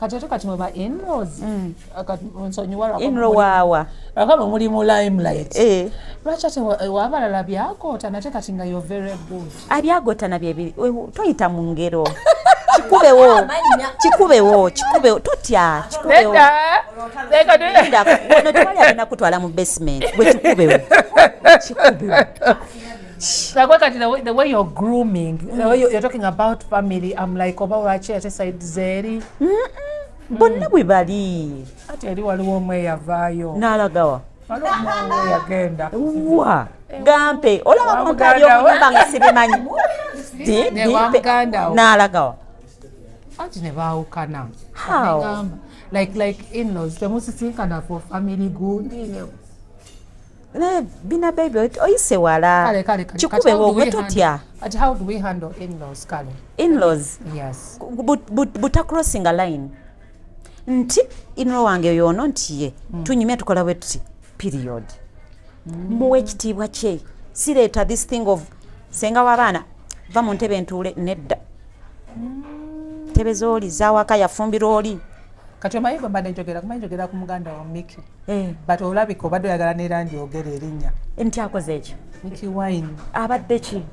Kati ate kati mweba in-laws, kati nsonyiwa. In-law waawa? Lwakaba muli mu limelight. Eh. Lwaki ate wabalala byagoota nate kati nga you're very good? Abyagotana byebiri, toyita mu ngero, kikubewo, kikubewo, kikubewo, totya, kikubewo. Nedda. Linda, wano tewali agenda kutwala mu basement. Gwe kikubewo, kikubewo. Like kati the way you're grooming, the way you're talking about family, I'm like, oba lwaki ate side zeeri? Bonna bwe bali. Ati eri waliwo omwe eyavaayo. N'alagawa? Waliwo omwe yagenda. Wa gampe olaba. Wa Mumpali muganda we. okunyumba nga sibimanyi. Ne wa muganda we. N'alagawa? Anti ne baawukana. How? Negamba, like in-laws temusisinkana for family gundi. Ne, bina baby, oyise wala. Kale, kale, kale. Kikubewo gwe, totya. Kati how do we handle in-laws, kale? In-laws? Yes. Buta crossing a line nti in-law wange yono nti ye tunyumya, tukola bwe tuti, period. Muwe ekitiibwa kye. Sireeta this thing of senga w'abaana, va mu ntebe ntuule. Nedda, ntebe z'oli zawaka, yafumbirwa oli. Kati omanyi gwe mbadde njogera, kumanyi njogera ku muganda wa Miki. Eh. But olabika obadde oyagala neera njogera erinnya. Nti akoze ekyo? Miki Wine. Abadde ki?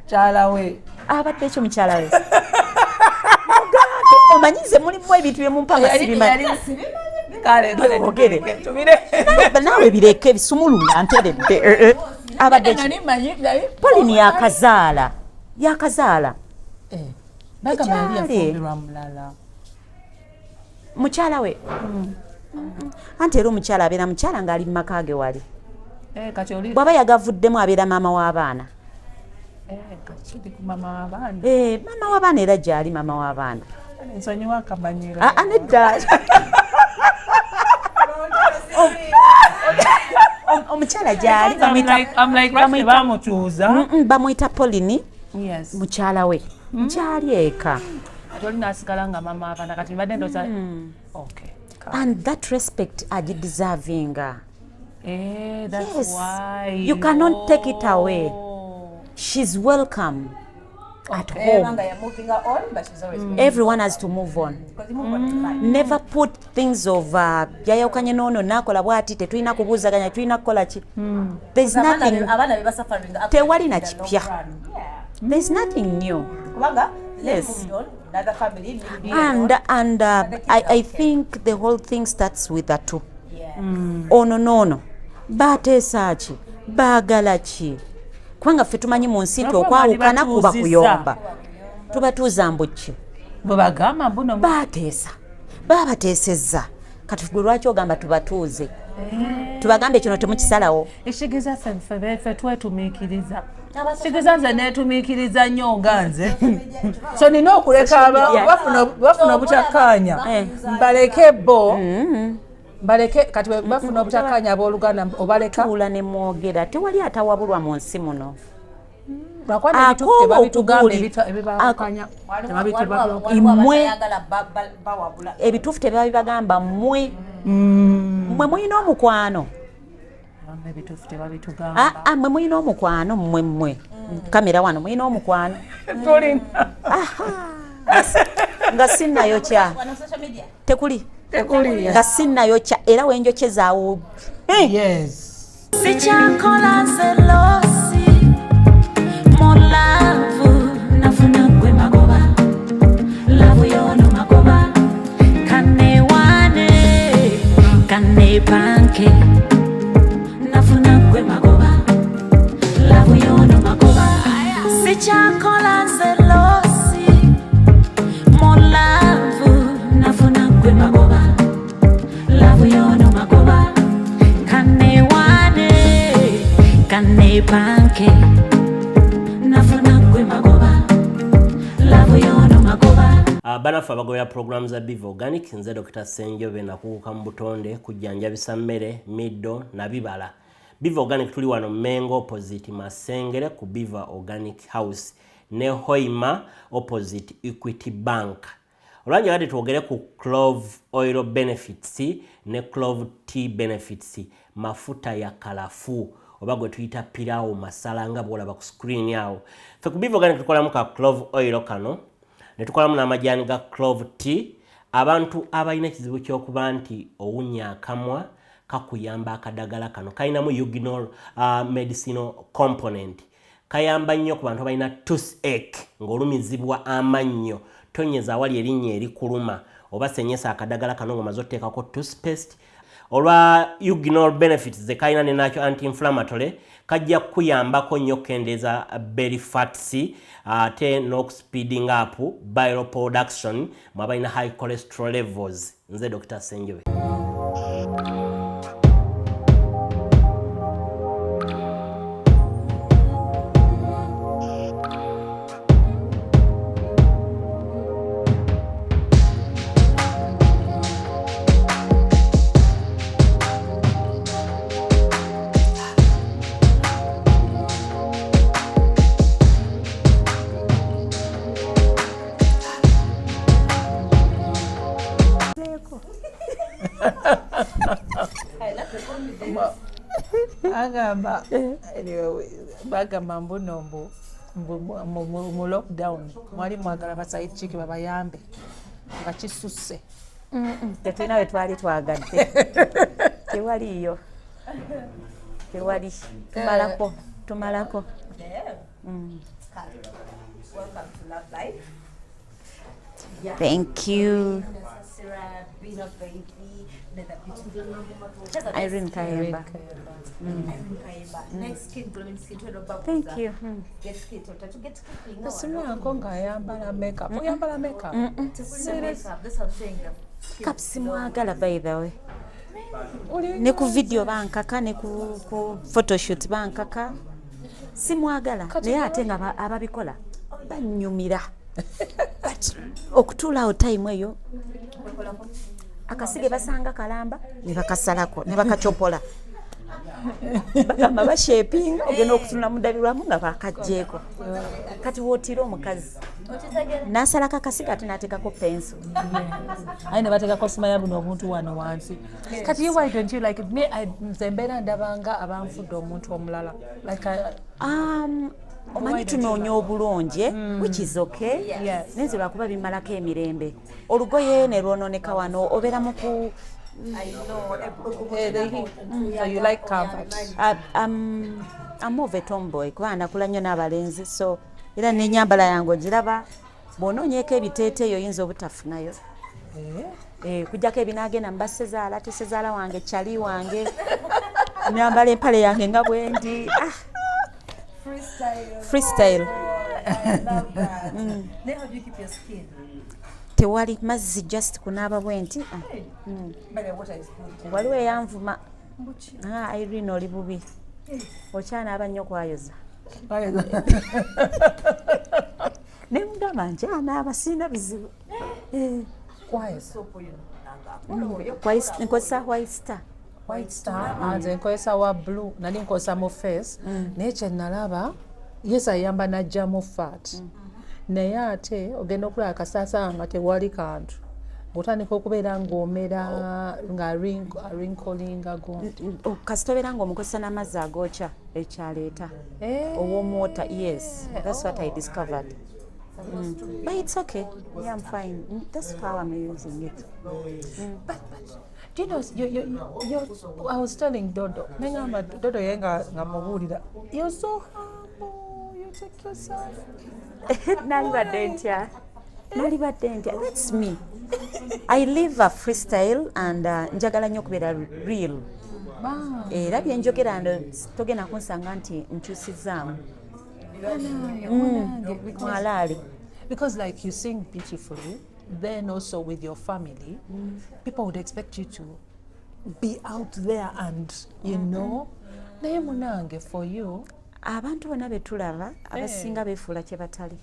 Kyala we. Abadde ki mukyala we? Mugambe, omanyi nze mulimu ebintu byemumpa nga sibimanyi. Kale, kale. Ogere. Tubire. Naawe bireke, bisumulula nteredde. Eh, eh. Abadde ki? Nali manyi Polini yakazaala, yakazaala. Eh, bagamba yali Ekyali. yafumbirwa mulala. Mukyala we. Anti era omukyala abeera mukyala ng'ali mu maka ge wali. Eh, kati oli Bw'aba yagavuddemu, abeera maama w'abaana. Eh, kati kiri ku mama w'abaana. Eh, maama w'abaana era gyali maama w'abaana. Nsonyiwa akamanyiro. Ah, ah, nedda. Omukyala gyali. I'm like, lwaki tebamutuuza? Bamuyita Polini. Yes. Mukyala we gyali eka. Ate oli n'asigala nga mama abaana. Kati mbadde ndowooza, okay. And that respect agideservinga. Eh, that's Yes. why. You cannot take it away. Oh. She's welcome at Eba home. nga ya moving on, but she's always been. Everyone has to move on. Because you move on in life. Never put things of yayawukanye noono, nakola bwati, tetulina kubuuzaganya, tulina kukola ki. There's nothing. Abaana be basuffering Tewali na in the long kipya. run. Yeah. There's nothing new. Kubanga they Yes. moved on, another family moved And on. and the kids are I okay. think the whole thing starts with the two. Yeah. Ono noono bateesa ki, baagala ki? Kubanga ffe tumanyi mu nsi nti Lwakuba okwawukana kuba batuuzizza. kuyomba. Tubatuuza mbu ki? Bwe bagamba mbuno. Bateesa, babateesezza. Kati gwe lwaki ogamba tubatuuze, tubagambe kino temukisalawo? Ekitegeeza ffe twetumiikiriza. Kitegeeza nze neetumiikiriza nnyo nga nze, so nina okuleka bafuna obutakkaanya. Eh. Mbaleke bo, mbaleke. Kati bwe bafuna obutakkaanya abooluganda, obaleka? Tuula ne mwogera. Tewali atawabulwa mu nsi muno. Lwakuba n'ebituufu Akooba tebabitugamba. Ebibawukanya. Waliwo abatayagala bawabula. Ebituufu tebabibagamba. Mmwe, mmwe mulina omukwano. Ebituufu tebabitugamba. Ah, ah, mmwe mulina omukwano. Mmwe, mmwe kamera wano, mulina omukwano. Tulina. Nga sinnayokya. Wano social media. Tekuli. Tekuli. Nga sinnayokya era wenjokyezaawo. Eh. Yes. Sikyakola nze loss mu love, nafuna gwe magoba, love yono magoba, kanewane kanepanke, nafuna gwe magoba, love yono magoba. Sikyakola nze loss mu love, nafuna gwe magoba, love yono magoba, kanewane kanepanke, nafuna gwe magoba, love yono magoba. Banaffe abagobera programu za Biva Organic, nze Dr Senjobe, nakuguka mu butonde kujjanjabisa mmere, middo na bibala. Biva Organic tuli wano Mengo, opposite Masengere, ku Biva Organic House, ne Hoima, opposite Equity Bank. Olwanjagadde twogere ku clove oil benefits ne clove tea benefits. Mafuta ya kalafu oba gwe tuyita pirawo masala, nga bwolaba ku screen awo. Ffe ku Biva Organic tukolamu ka clove oil kano, ne tukolamu n'amajaani ga clove tea. Abantu abalina ekizibu ky'okuba nti owunya akamwa, kakuyamba akadagala kano. Kalinamu eugenol medicinal component. Kayamba nnyo ku bantu abalina toothache, ng'olumizibwa amannyo. Tonyeza awali erinnya erikuluma oba senyesa akadagala kano ng'omaze oteekako toothpaste. Olwa eugenol benefits ze kalina ne nakyo anti-inflammatory, kajja kukuyambako nnyo okukendeeza belly fats ate n'okuspeeding up bile production mu abalina high cholesterol levels. Nze Dr Senjobe. Agamba, anyway, bagamba mbuno mbu mu lockdown mwali mwagala ba side chick babayambe nga kisusse. Tetulina we twali twagadde, tewaliiyo, tewali. Tumalako, tumalako. Welcome to Love Life. Thank you. Sarah, Bina Baby, another beautiful Irene Kayemba. Irene Kayemba. Nice skin, glowing skin. Thank you. Get skin, to get skin. Tesimwako ng'ayambala makeup. Oyambala makeup? Serious? That's what I'm saying. The Makeup simwagala, by the way. Oli Ne ku video bankaka, ne ku photoshoot bankaka, simwagala. Naye ate nga ababikola banyumira, but okutuulaawo time eyo, akasige basanga kalamba ne bakasalako ne bakacopola, bagamba bashapinga, ogenda okutunula mudabirwamu nga bakagjeeko. Kati wootiira omukazi n'asalako akasiga ate n'ateekako penso. Aye ne bateekako simanya buno obuntu wano wansi. Kati you, why don't you like it? Me, nze mbeera ndabanga abanfudde omuntu omulala, like Omanyi tunoonya obulungi, eh? Which is okay. Yes. Naye nze lwakuba bimalako emirembe, olugoye ne lwononeka wano, obeera mu ku Eh, so you like comfort? I'm more of a tomboy kubanga nakula nnyo n'abalenzi, so era n'enyambala yange ogiraba, bw'onoonyeeko ebiteeteeyo oyinza obutafunayo. Eh? Eh, kujjako ebinaagenda mu basezaala, tesezaala wange, kyali wange, nyambala empale yange nga bwendi. Ah, Freestyle. Freestyle. I love that. Then how do you keep your skin? Tewali mazzi, just kunaaba bwe nti. Ah. But the water is good. Waliwo eyanvuma. Ah, Irene, oli bubi, okyanaaba nnyo kwayoza. Ne mugamba nkyanaaba, sirina bizibu. Eh, Kwayoza. Nkozesa White Star. White Star. Ah, nze nkozesa wa blue. Nali nkozesa mu face, naye kyenalaba, yes, ayamba najjamu fat, naye ate ogenda okulaba akasaasa nga tewali kantu, ng'otandika okubeera ng'omera nga wrinklinga go. Kasita obeera nga omukozesa n'amazzi agookya, ekyaleeta Eh. warm water. Yes, that's what I discovered. But it's okay. Yeah, I'm fine. That's how I'm using it. But do you know, I was telling Dodo, nengamba Dodo ye nga mubuulira, you're so humble, you take yourself. Nalibadde ntya, nalibadde ntya? That's me. I live a freestyle and njagala nnyo okubeera real, era byenjogera ndo togenda kunsanga nti nkyusizaamu mwalaale. Because like you sing beautifully, then also with your family, people would expect you to be out there and naye munange, for you Abantu bonna betulaba abasinga beefuula kye batali,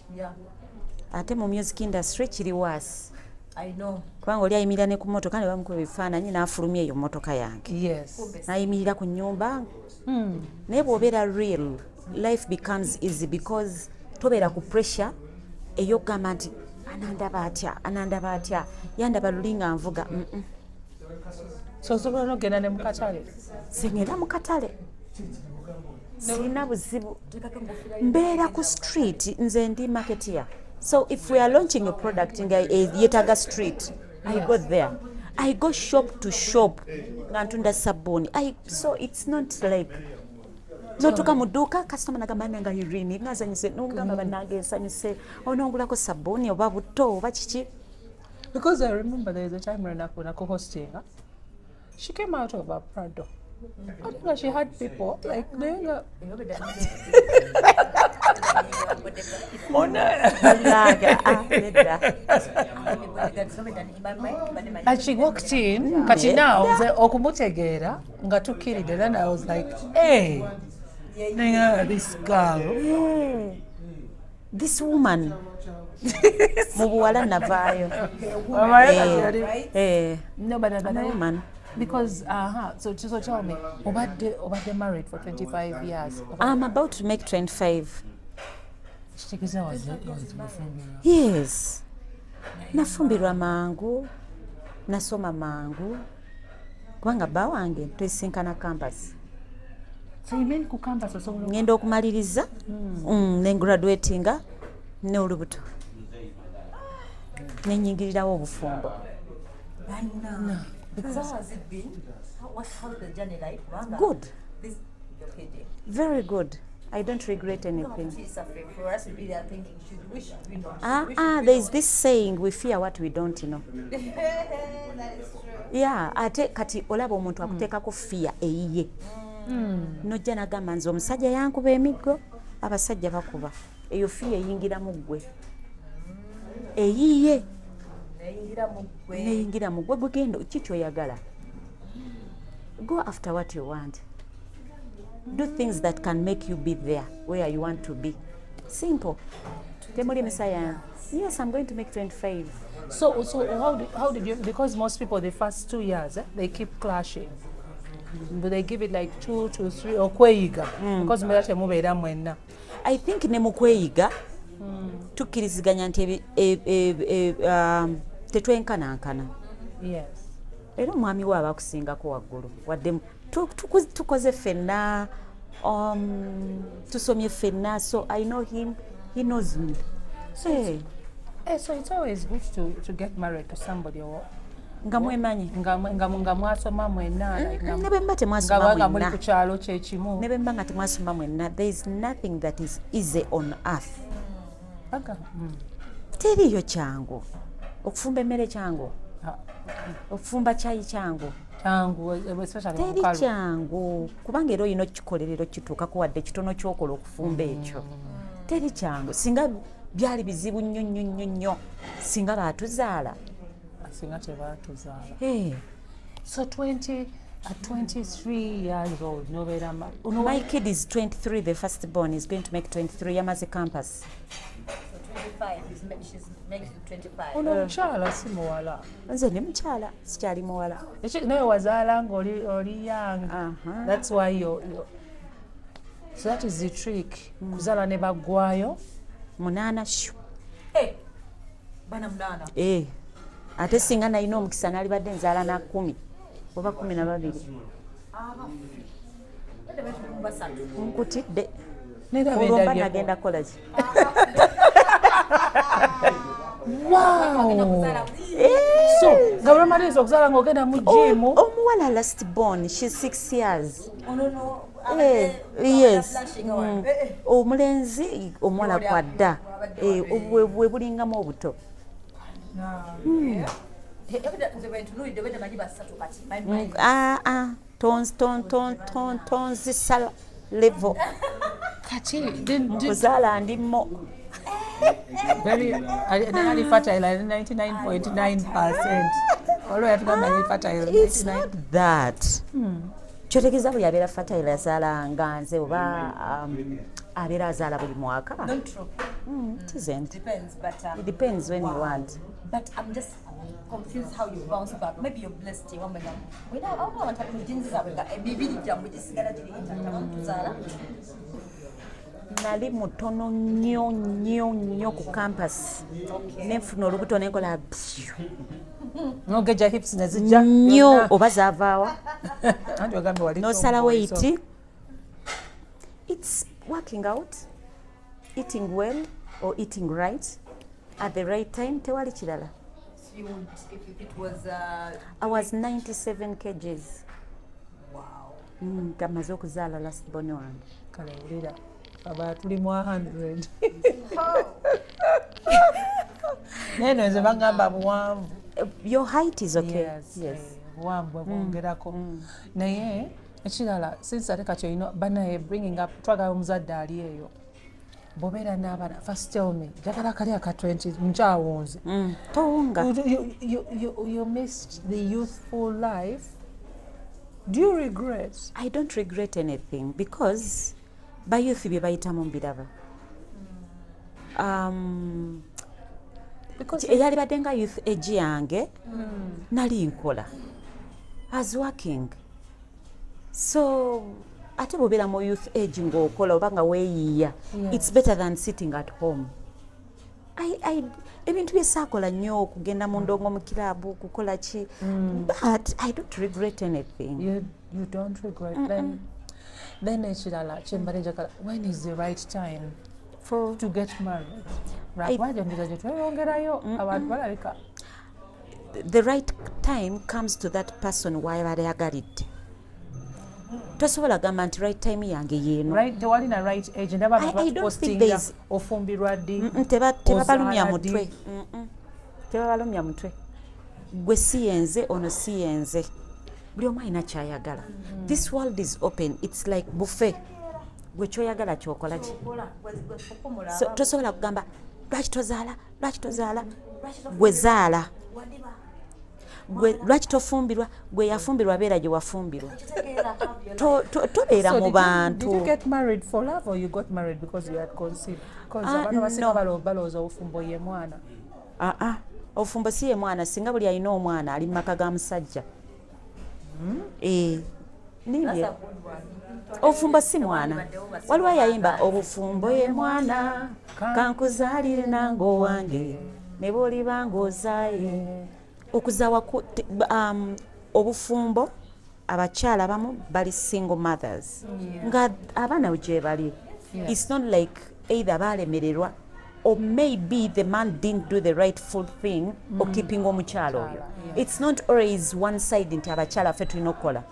ate mu music industry kiri worse. I know. Kubanga oli ayimirira ne ku motoka ne bamukuba ebifaananyi n'afulumya eyo motoka yange, n'ayimirira ku nyumba. Naye bw'obeera real, life becomes easy because tobeera ku pressure ey'okugamba nti anandaba atya, anandaba atya, yandaba luli nga nvuga. So osobola n'okugenda ne mu katale? Singenda mu katale, sirina buzibu, mbeera ku street. Nze ndi marketeer, so if we are launching a product nga yeetaaga street. I go there, I go shop to shop nga ntunda sabbuuni. So it's not like notuka mu dduuka, kasitoma nagamba, "Nanga Irene, ngazanyuse," nogamba, "Bannange, nsanyuse, onongulako sabbuuni oba butto oba kiki." Because I remember there is a time when I hosting, she came out of a Prado. I think she had people like doing a Bannange, ah, nedda. And she walked in, kati now nze okumutegeera nga tukkiridde, then I was like, "Hey, nigga, this girl." Yeah. This woman mu buwala navaayo. Eh, No, but I'm a woman. Because so tell me, obadde married for 25 years? I'm about to make 25. Kitegeeza wafumbirwa? Yes, nafumbirwa mangu, nasoma mangu, kubanga bba wange twesinkana campus. So you mean ku campus osobola Ngenda okumaliriza ne graduatinga n'olubuto, nenyingirirawo obufumbo. So how has it been? How's the journey like? Kubanga Good. You're kidding. Very good. I don't regret anything. It's a for us to be there thinking, should we, should we not? Should Ah, we, ah, should we there is not? this saying, "We fear what we don't know." That is true. Yeah, ate kati olaba omuntu akuteekako fear eyiye, nojja nagamba, "Nze omusajja yankuba emiggo, abasajja bakuba." Eyo fear eyingiramu ggwe eyiye. Neyingira mu ggwe. Neyingira mu gwe. Gwegenda ki kyoyagala, go after what you want, do things that can make you be there where you want to be. Simple, temuli misaya. Yes, I'm going to make 25. So how did you, because most people, the first 2 years, eh, they keep clashing. But they give it like 2 to 3 okweyiga because mubeera temubeera mwenna. I think ne mu kweyiga tukkiriziganya nti tetwenkanankana. Era omwami we aba akusingako waggulu, wadde tukoze ffenna, tusomye ffenna, so I know him, he knows me. Hey, Eh, so it's always good to get married to somebody or nga mwemanyi. Nga mwasoma mwenna, like Ne bwe muba nga temwasoma nga muli mwenna, ku kyalo kyekimu. Ne bwe muba nga temwasoma mwenna, there is nothing that is easy on earth. Aga. Teriiyo kyangu. Okufumba emmere kyangu? Ah, Okufumba kyayi kyangu? Kyangu, especially mu Teri bukalu. kyangu, kubanga era olina okukikolerera okituukako, wadde kitono kyokola okufumba ekyo. Teri kyangu. Singa byali bizibu nnyo nnyo nnyo nnyo, singa baatuzaala. Singa tebaatuzaala. Eh, So 20 at 23 years old nobeera My kid is 23. The first born is going to make 23, yamaze campus. So 25, she's making 25. Ono omukyala si muwala. Nze ndi mukyala, sikyali muwala. Naye wazaala nga oli young. Aha. That's why you, so that is the trick, kuzaala ne baggwayo. Munaana shu. Hey, bana munaana. Eh, ate singa nalina omukisa nalibadde nzaala na 10 oba 12. Badde bali mu basatu. Nkutidde. Nera Olwo mba bendabye. nagenda kukola ki? Wow, so nga bwemaliriza okuzaala ng'ogenda mu gym? Omuwala last born, she's 6 years. Ono no. Eh, yes. Eh, eh. Omulenzi omuwala kwadda. Eh, bwe bulingamu obuto. Nze bwe ntunuulidde bwe manyi basatu kati. Ah, ah, tonzisa level. Kati Kuzaala ndimmo. Very ali fertile, ali 99.9%. Waliwo yatugamba ali fertile. It's 99. not that. Kyotegeeza bwe yabeera fertile azaala nga nze oba abeera azaala buli mwaka? Not true. It isn't. Depends, but It depends when you want. But I'm just confused how you bounce back. Maybe you're blessed. Wamenya. Wena awo abantu abali mu genes zaabwe nga emibiri gyammwe gisigala giri intact. Abamu tuzaala. Nali mutono nnyo nnyo nnyo ku campus, nenfuna olubuto nenkola pyu. Nogeja hips nezijja Nnyo. Byonna. Oba zaavaawa? Anti ogambye wali Nosala tomboy, so- weight. It's working out, eating well or eating right at the right time. Tewali kirala. You would, if it was I was 97 kgs. Wow. Nga maze okuzaala last born wange. Kale wulira, aba tuli mu 100, naye no nze bagamba buwanvu. Your height is okay. Yes, eh, buwanvu bwe bwongerako. Naye ekirala, since ate kati olina banaye bringing up, twagala omuzadde ali eyo, bw'obeera n'abaana, first tell me, njagala kali aka 20 nkyawunze. Towunga. You missed the youthful life. Do you regret? I don't regret anything because ba youth bye bayitamu mbiraba. Because Eyalibadde nga youth age yange nali nkola, as working. So ate bw'obeera mu youth age ng'okola oba nga weeyiiya, it's better than sitting at home. Ebintu bye saakola nnyo, okugenda mu ndongo, mu kiraabu, kukola ki, but I don't regret anything. You don't regret. Then ekirala kyembadde njagala, when is the right time For to get married? Lwakuba gyongeza gye tweyongerayo, abantu balabika The right time comes to that person wayabadde ayagalidde. Tosobola gamba nti right time yange yeeno. Right, tewali na right age. Ndaba I don't think batupostinga there is- ofumbirwa ddi? Tebabalumya Ozaala mutwe. ddi? Tebabalumya mutwe. Gwe si yenze, ono si yenze, buli omu alina kyayagala. This world is open, it's like buffet. Gwe kyoyagala kyokola ki. So tosobola kugamba lwaki tozaala, lwaki tozaala. Gwe zaala. Gwe lwaki tofumbirwa? Gwe yafumbirwa, beera gye wafumbirwa. Tobeera So mu bantu. Did you get married for love or you got married because you had conceived? Because Ah, abantu abasinga no. balowooza obufumbo ye mwana. Ah, ah. Obufumbo si ye mwana. Singa buli alina omwana ali mu maka ga musajja. Eh, nimbye, obufumbo si mwana. Waliwo ayayimba obufumbo ye mwana, kankuzaalire nange owange ne bwoliba ng'ozaaye. Okuzaawa obufumbo, abakyala abamu bali single mothers nga abaana gye bali. It's not like either balemererwa or maybe the man didn't do the rightful thing okkeepinga omukyala oyo. It's not always one side nti abakyala ffe tulina okukola.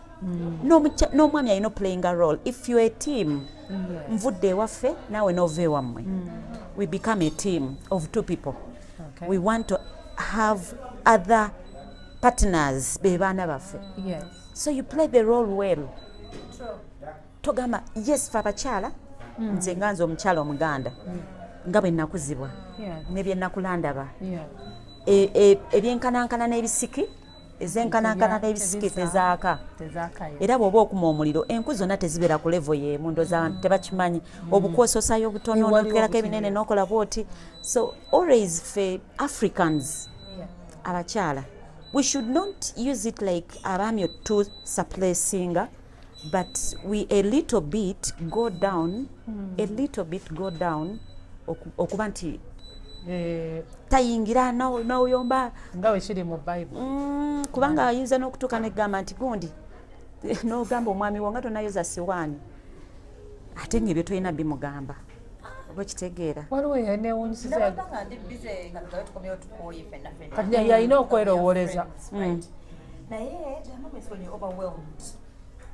N'omwami alina playing a role. If you're a team, nvudde ewaffe naawe n'ova ewammwe, we become a team of two people. We want to have other partners, be baana baffe. So you play the role well. Togamba yes, fe abakyala, nze nga nze omukyala omuganda nga bwe nakuzibwa ne bye nakulandaba, ebyenkanankana n'ebisiki, ezenkanankana n'ebisiki tezaaka. Tezaakayo. Era bw'oba okuma omuliro, enku zonna tezibeera ku level y'emu. Ndooza abantu tebakimanyi. Obukwososayo obutono, Waliwo nokerako obuzibu. ebinene, n'okola bwoti. So always fe Africans abakyala, we should not use it like abaami to suppressinga, but we a little bit go down, a little bit go down, okuba nti Eh, tayingira n'oyomba. Nga bwe kiri mu Bible. Kubanga ayinza n'okutuuka negamba nti gundi, n'ogamba omwami wo nga tonayoza siwaani, ate ngaebyo tolina bimugamba, oba okitegeera? Waliwo yanewunyisiza. Ndabanga nga ndi busy, nga tugabe tukomyewo tukooye ffenna ffenna. Kati yalina okwerowooleza. Right. Naye there are moments when you're overwhelmed,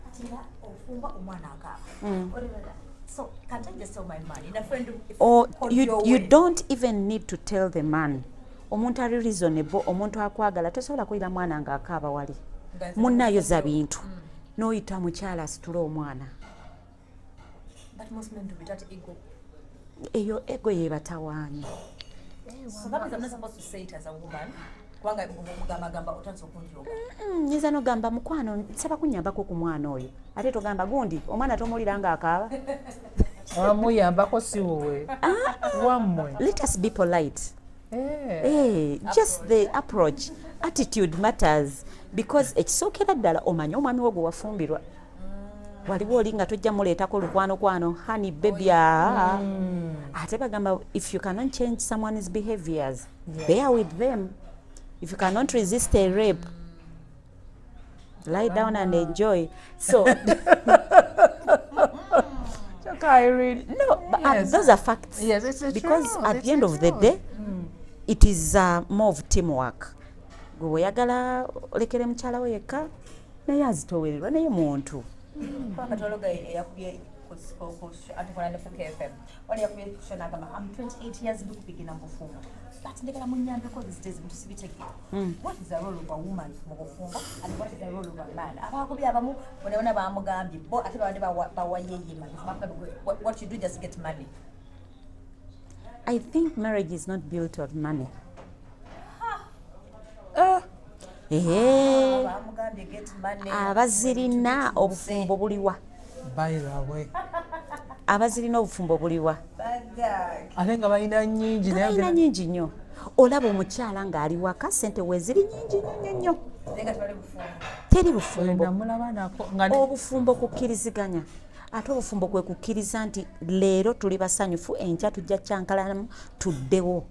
ati nga ofumba, omwana akaaba. So can't I just tell my man in a friend if Or called your you way? Don't even need to tell the man. Omuntu ali reasonable, omuntu akwagala, tosobola kuyira mwana ng'akaaba wali Nga nze munnayoza bintu n'oyita mukyala asitule omwana. But most men do with that ego. Eyo ego yebatawaanya. So that means I'm not supposed to say it as a woman, kubanga omugamba gamba otandise okunjooga. Nyinza nogamba, mukwano, nsaba kunyambako ku mwana oyo. Ate togamba gundi omwana tomuwulira ng'akaaba. Amuyambako si wuwe, wammwe. Let us be polite. Eh. Eh, just the approach, attitude matters, because ekisookera ddala omanye omwami wo gwe wafumbirwa. Waliwo oli nga tojja muleetako lukwanokwano, honey, baby, ah. Ate bagamba if you cannot change someone's behaviors, bear with them. If you cannot resist a rape, lie down and enjoy. So Kyokka Irene. No, but, those are facts. Yes, it's the Because truth. at It's the end the of the truth. day, it is more of teamwork. Gwe bweyagala olekere mukyala we yekka, naye azitowererwa, naye muntu. Katologa eyakubye atukola ne ku KFM, wali yakubye kusho nagamba, "I'm 28 years, ndikubigina mu bufumbo, but njagala munyambeko. These days bintu sibitegeera. What is the role of a woman mu bufumbo and what is the role of a man?" Abakubye abamu bona bona bamugambye bo, ate babadde bawayeye magezi. Bamugambye, "What you do, just get money." I think marriage is not built on money. Ehe. Bamugambye, "Get money." Abazirina obufumbo buliwa? By the way. Abazirina obufumbo buliwa? Bagag. Ate nga balina nnyingi, naye Balina nyingi nnyo. Olaba omukyala ng'ali waka, sente weeziri nyingi nnyo nnyo nnyo. Naye nga tebali bufumbo. Teri bufumbo. Namulaba nako nga Obufumbo kukkiriziganya, ate obufumbo kwe kukkiriza nti leero tuli basanyufu, enkya tujja kyankalanamu tuddewo.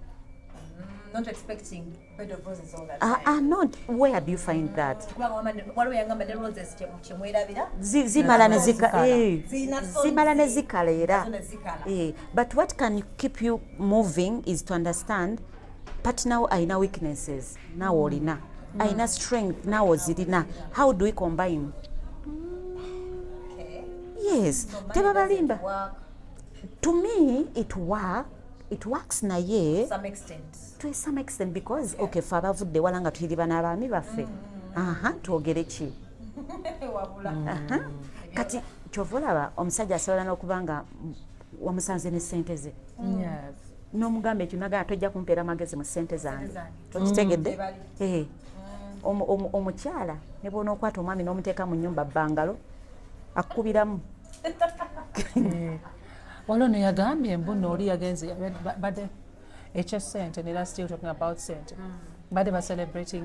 Not expecting bed of roses all that Ah, time. ah, not, where do you find that? Kubanga waliwo yangamba ne roses kyemwerabira. Zimala ne zika Zikala. Zirina zimala ne thorns. zikala era. Nazo ne zikala. But what can keep you moving is to understand partner wo alina weaknesses, naawe olina, alina strength, naawe ozirina. How do we combine? Okay. Yes. So money Tebabalimba. doesn't work. To me it works, naye to some extent. To some extent, because okay, fe abavudde wala nga tuyiri bano abaami baffe, aha, twogere ki? Wabula. Aha. Kati kyova olaba omusajja asobola n'okuba nga wamusanze ne sente ze, n'omugamba ekyo, nagala tojja kumpeera magezi mu sente zange. Zange. Tokitegedde? Tebali. Eh. Omukyala ne bwonookwata omwami n'omuteeka mu nyumba bbangalo, akkubiramu. Waliwo neyagambye mbu nooli yagenze badde ekyesente, nera still talking about sente, badde ba celebrating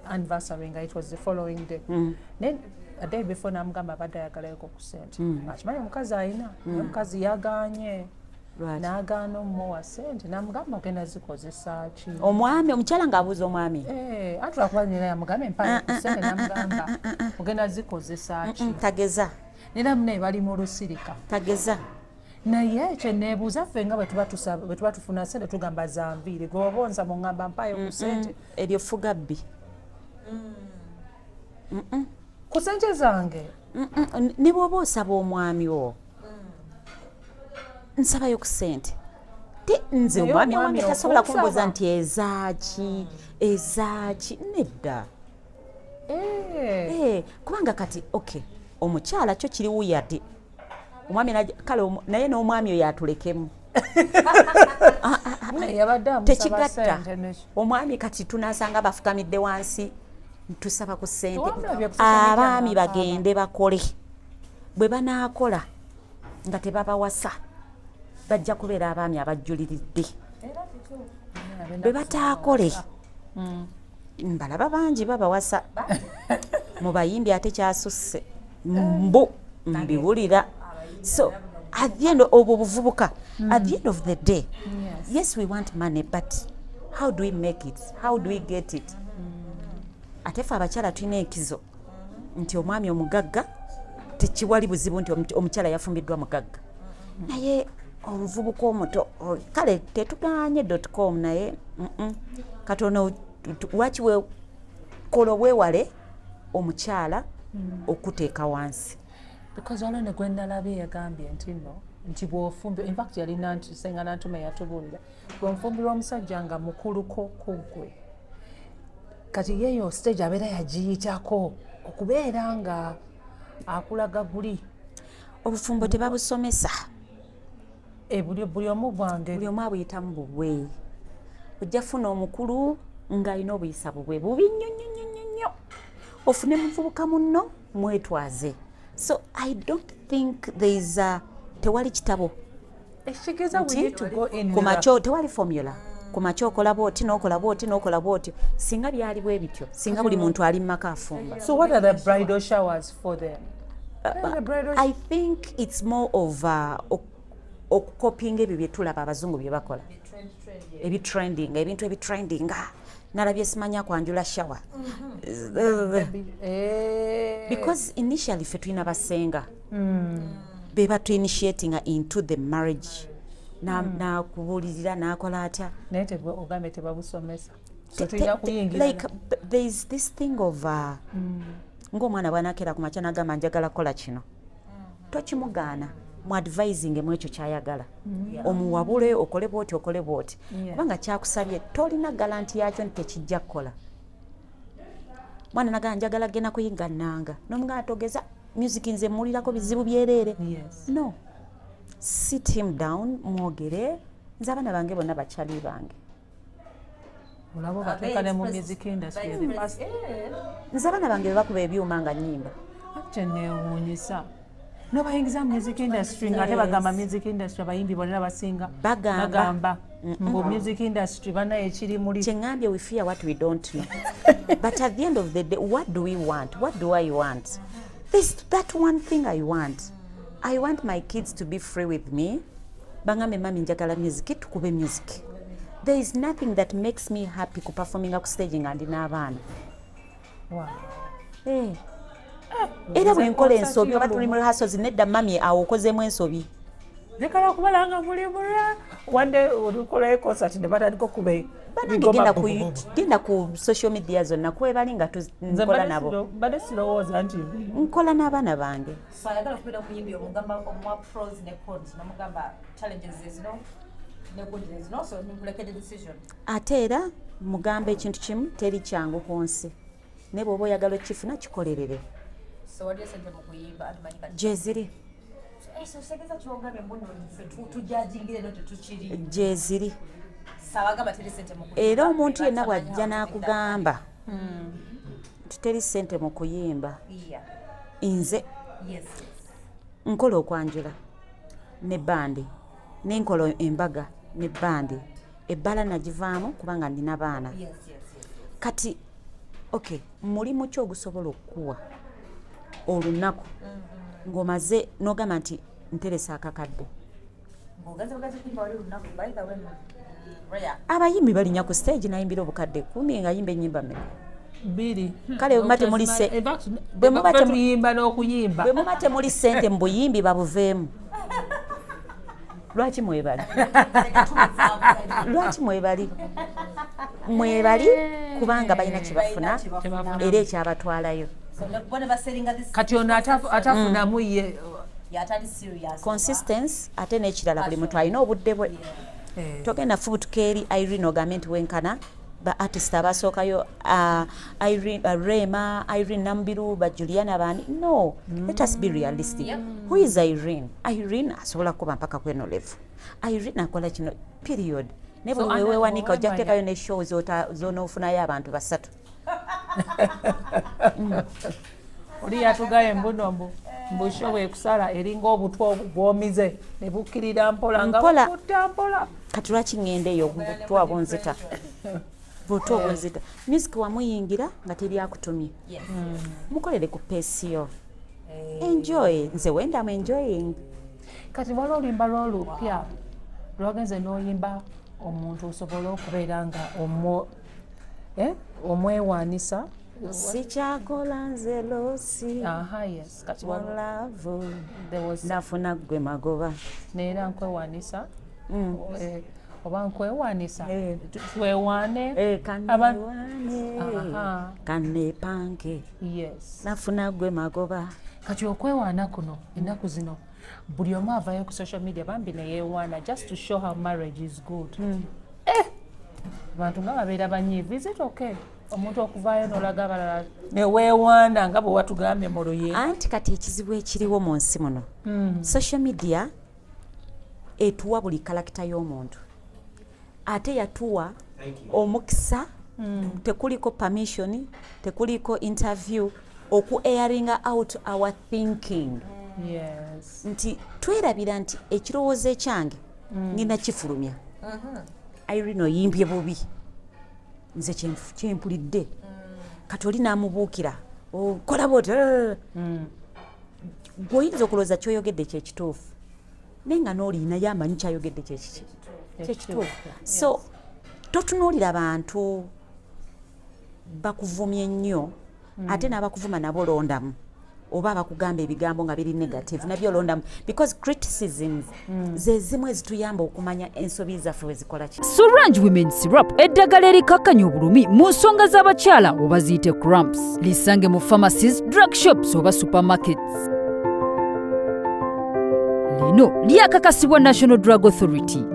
anniversary, nga it was the following day. Then a day before namugamba abadde ayagalayoko ku sente, akimanyi omukazi ayina, naye omukazi yaganye. Lwaki? N'agaana omuwa sente, namugamba, "Ogenda zikozesa ki?" Omwami, omukyala ng'abuuza omwami? Eh, anti lwakuba nera yamugamba, "Empaye ku sente," namugamba, "Ogenda zikozesa ki?" Tageza. Nera munaye bali mu lusirika. Tageza. Naye kyeneebuuza, ffe nga bwe tuba tufuna sente tugamba za nviiri, gwe oba onsaba oŋŋamba mpaayo ku sente. Eryo fuga bbi. Ku sente zange. Ne bw'oba osaba omwami wo, nsabayo ku sente, te nze Naye omwami omwami wange tasobola okunsaba. kumbuuza nti ezaaki, ezaaki, nedda. Eh, Eh, kubanga kati okay, omukyala kyo kiri weird, omwami kale naye n'omwami oyo atulekemu. Naye yabadde amusaba Tekigatta. sente Omwami kati tunasanga bafukamidde wansi tusaba ku ssente. Tewamulabye ku social media Abaami ng'akaaba. bagende bakole, bwe banaakola nga tebabawasa bajja kubeera abaami abajjuliridde. Bwe bataakole, mbalaba bangi babawasa mu bayimbi, ate kyasusse mbu mbiwulira. So at the end, obwo buvubuka, at the end of the day, yes, we want money, but how do we make it? How do we get it? Ate fe abakyala tulina enkizo nti omwami omugagga tekiwali buzibu nti omukyala yafumbiddwa mugagga, naye omuvubuka omuto kale tetuganye com, naye katono waki kola obwewale omukyala okuteeka wansi. Because waliwo ne gwe nalabye yagambye nti nno nti bw'ofumbirwa, infact yalina nti senga Nantume yatubuulira, bw'ofumbirwa omusajja nga mukuluko ku ggwe, kati yeeyo stage abeera yagiyitako okubeera nga akulaga guli. Obufumbo tebabusomesa. Eh, buli omu bwange. Buli omu abuyitamu bubwe. Ojja funa omukulu ng'alina obuyisa bubwe bubi nnyo nnyo nnyo nnyo nnyo, ofune muvubuka munno mwetwaze. So I don't think there is a, tewali kitabo. Ekitegeeza we need to go in Ku with a- makyo tewali formula, ku makya okola bwoti n'okola bwoti n'okola bwoti. Singa byali bwe bityo, singa buli muntu ali mu maka afumba. So what are the bridal showers for them? The bridal I think it's more of okukopinga ebyo bye tulaba abazungu bye bakola, ebitrending, ebintu ebitrendinga. Nalabye simanya kwanjula shower. Eh, Because initially ffe tulina basenga be batuinitiatinga into the marriage, nakubuulirira nakola atya. Naye ogambye tebabusomesa. So tulina kuyingira Like there is this thing of ng'omwana bw'anakeera ku makya n'agamba, "Njagala kukola kino," tokimugaana. Mu advising mu ekyo kyayagala, omuwabule, okole bwoti, okole bwoti, kubanga kyakusabye tolina guarantee yakyo nti tekijja kukola. Mwana nagamba, "Njagala genda kuyiga nnanga," nomugamba, "Togeza music, nze muwulirako bizibu byereere." No, sit him down, mwogere. Nze abaana bange bonna bakyali bange. Olaba obateeka ne mu music industry, the first Nze abaana bange bwe bakuba ebyuma nga nyimba. Kyenneewuunyisa, nobayingiza mu music industry nga ate bagamba music industry abayimbi bonna basinga Bagamba. Bagamba mbu music industry banaye ekiri muli. Kyeŋŋambye, we fear what we don't know, but at the end of the day, what do we want? What do I want? There's that one thing I want. I want my kids to be free with me. Bangambe, "Mami, njagala music, tukube music." There is nothing that makes me happy ku performinga ku stage nga ndi n'abaana. Eh. Era bwe nkola ensobi oba tuli mu rehearsals, "Nedda mami, awo okozeemu ensobi." Njagala kubala nga muli mulya wadde olukolayo concert ne batandika okuba Banange, genda ku social media zonna kwebali nga Nze nkola nabo. Mbadde sirowooza nti Nkola n'abaana bange. So ayagala okubeera omuyimbi, omugamba, omuwa pros ne cons, nomugamba challenges zino ne good zino, so nkulekede decision. Ate era mugamba ekintu kimu, teri kyangu ku nsi, naye bw'oba oyagala okifuna, kikolerere. So waliyo sente mu kuyimba, atumanyi kati? Gyeziri. Eh, so segeza kyogambye mbuno ffe tujajingira eno tetukiri. Gyeziri. Sabagamba teri sente mu kuyimba. Era omuntu yenna batamanyi bw'ajja how to make that. n'akugamba nti teri ssente mu kuyimba, nze nkola okwanjula ne bandi, nenkola embaga ne bandi, ebbala nagivaamu kubanga ndina baana. Kati okay, mulimu ki ogusobola okukuwa olunaku ng'omaze n'ogamba nti nteresa akakadde? Ng'ogaze bugazi kuyimba wali olunaku, by the way, rare. Abayimbi balinya ku stage nayimbira obukadde 10 nga yimba ennyimba mmeka? Bbiri. Kale bwe muba temuli In fact, bwe muba tuyimba n'okuyimba. Bwe muba temuli ssente mu buyimbi, babuveemu. Lwaki mwebali? Lwaki mwebali? Mwebali kubanga balina kyebafuna Kyebafuna. era ekyabatwalayo. So bona basellinga this. Kati ono atafunamu ye Yatali serious. Consistency. Ate n'ekirala, buli muntu alina obudde bwe. Togenda fubutuka eri Irene ogambe nti wenkana ba artist abasookayo, Irene, Rema, Irene Nambiru, ba Juliana, baani. No, let us be realistic. Who is Irene? Irene asobola kuba mpaka kweno level. Irene akola kino, period. Naye So, buli Anna, wewewanika ojja bw'oba kuteekayo ne show zonoofunayo abantu basatu. Oli yatugaye mbuno mbu mbusho bwekusala eringa obutwa bwomize ne bukkirira mpola nga Mpola. bukutta mpola. Kati lwaki ŋŋenda eyo? Butwa bunzita, butwa obunzita. Music wamuyingira nga teri akutumye. Mukolere ku pace yo, enjoy. Nze wenda am enjoying. Kati waliwo oluyimba lw'olupya lwagenze n'oyimba omuntu osobole okubeera nga omwewaanisa. Sikyakola nze loss. Aha, yes, kati waliwo Love. There was Nafuna gwe magoba. Neera nkwewaanisa. Oba nkwewaanisa. Eh. Twewaane. Eh, kanewane. Aha. Kanepanke. Nafuna gwe magoba. Kati okwewaana kuno ennaku zino buli omu avayo ku social media bambi neyeewaana just to show how marriage is good. Eh! Abantu nga babeera banyiivu. Is it okay omuntu okuvaayo n'olaga abalala neweewaana nga bwe watugambye mu luyimba? Anti kati ekizibu ekiriwo mu nsi muno, social media etuwa buli character y'omuntu, ate yatuwa omukisa, tekuliko permission, tekuliko interview, oku airinga out our thinking. Nti twerabira nti ekirowoozo ekyange ngenda kifulumya. Irene oyimbye bubi, nze kyempulidde. Kati oli namubuukira, okola bwoti, gweoyinza okulowooza kyoyogedde kyekituufu, naye nga n'oli naye amanyi kyayogedde kyekiki kyekituufu. So totunuulira bantu bakuvumye nnyo, ate n'abakuvuma nabo londamu. Oba abakugamba ebigambo nga biri negative, nabyo olondamu, because criticisms ze zimu ezituyamba okumanya ensobi zaffe we zikola ki. Sorange Women Syrup, eddagala erikakkanya obulumi mu nsonga z'abakyala oba ziyite cramps, lisange mu pharmacies, drug shops oba supermarkets. Lino lyakakasibwa National Drug Authority.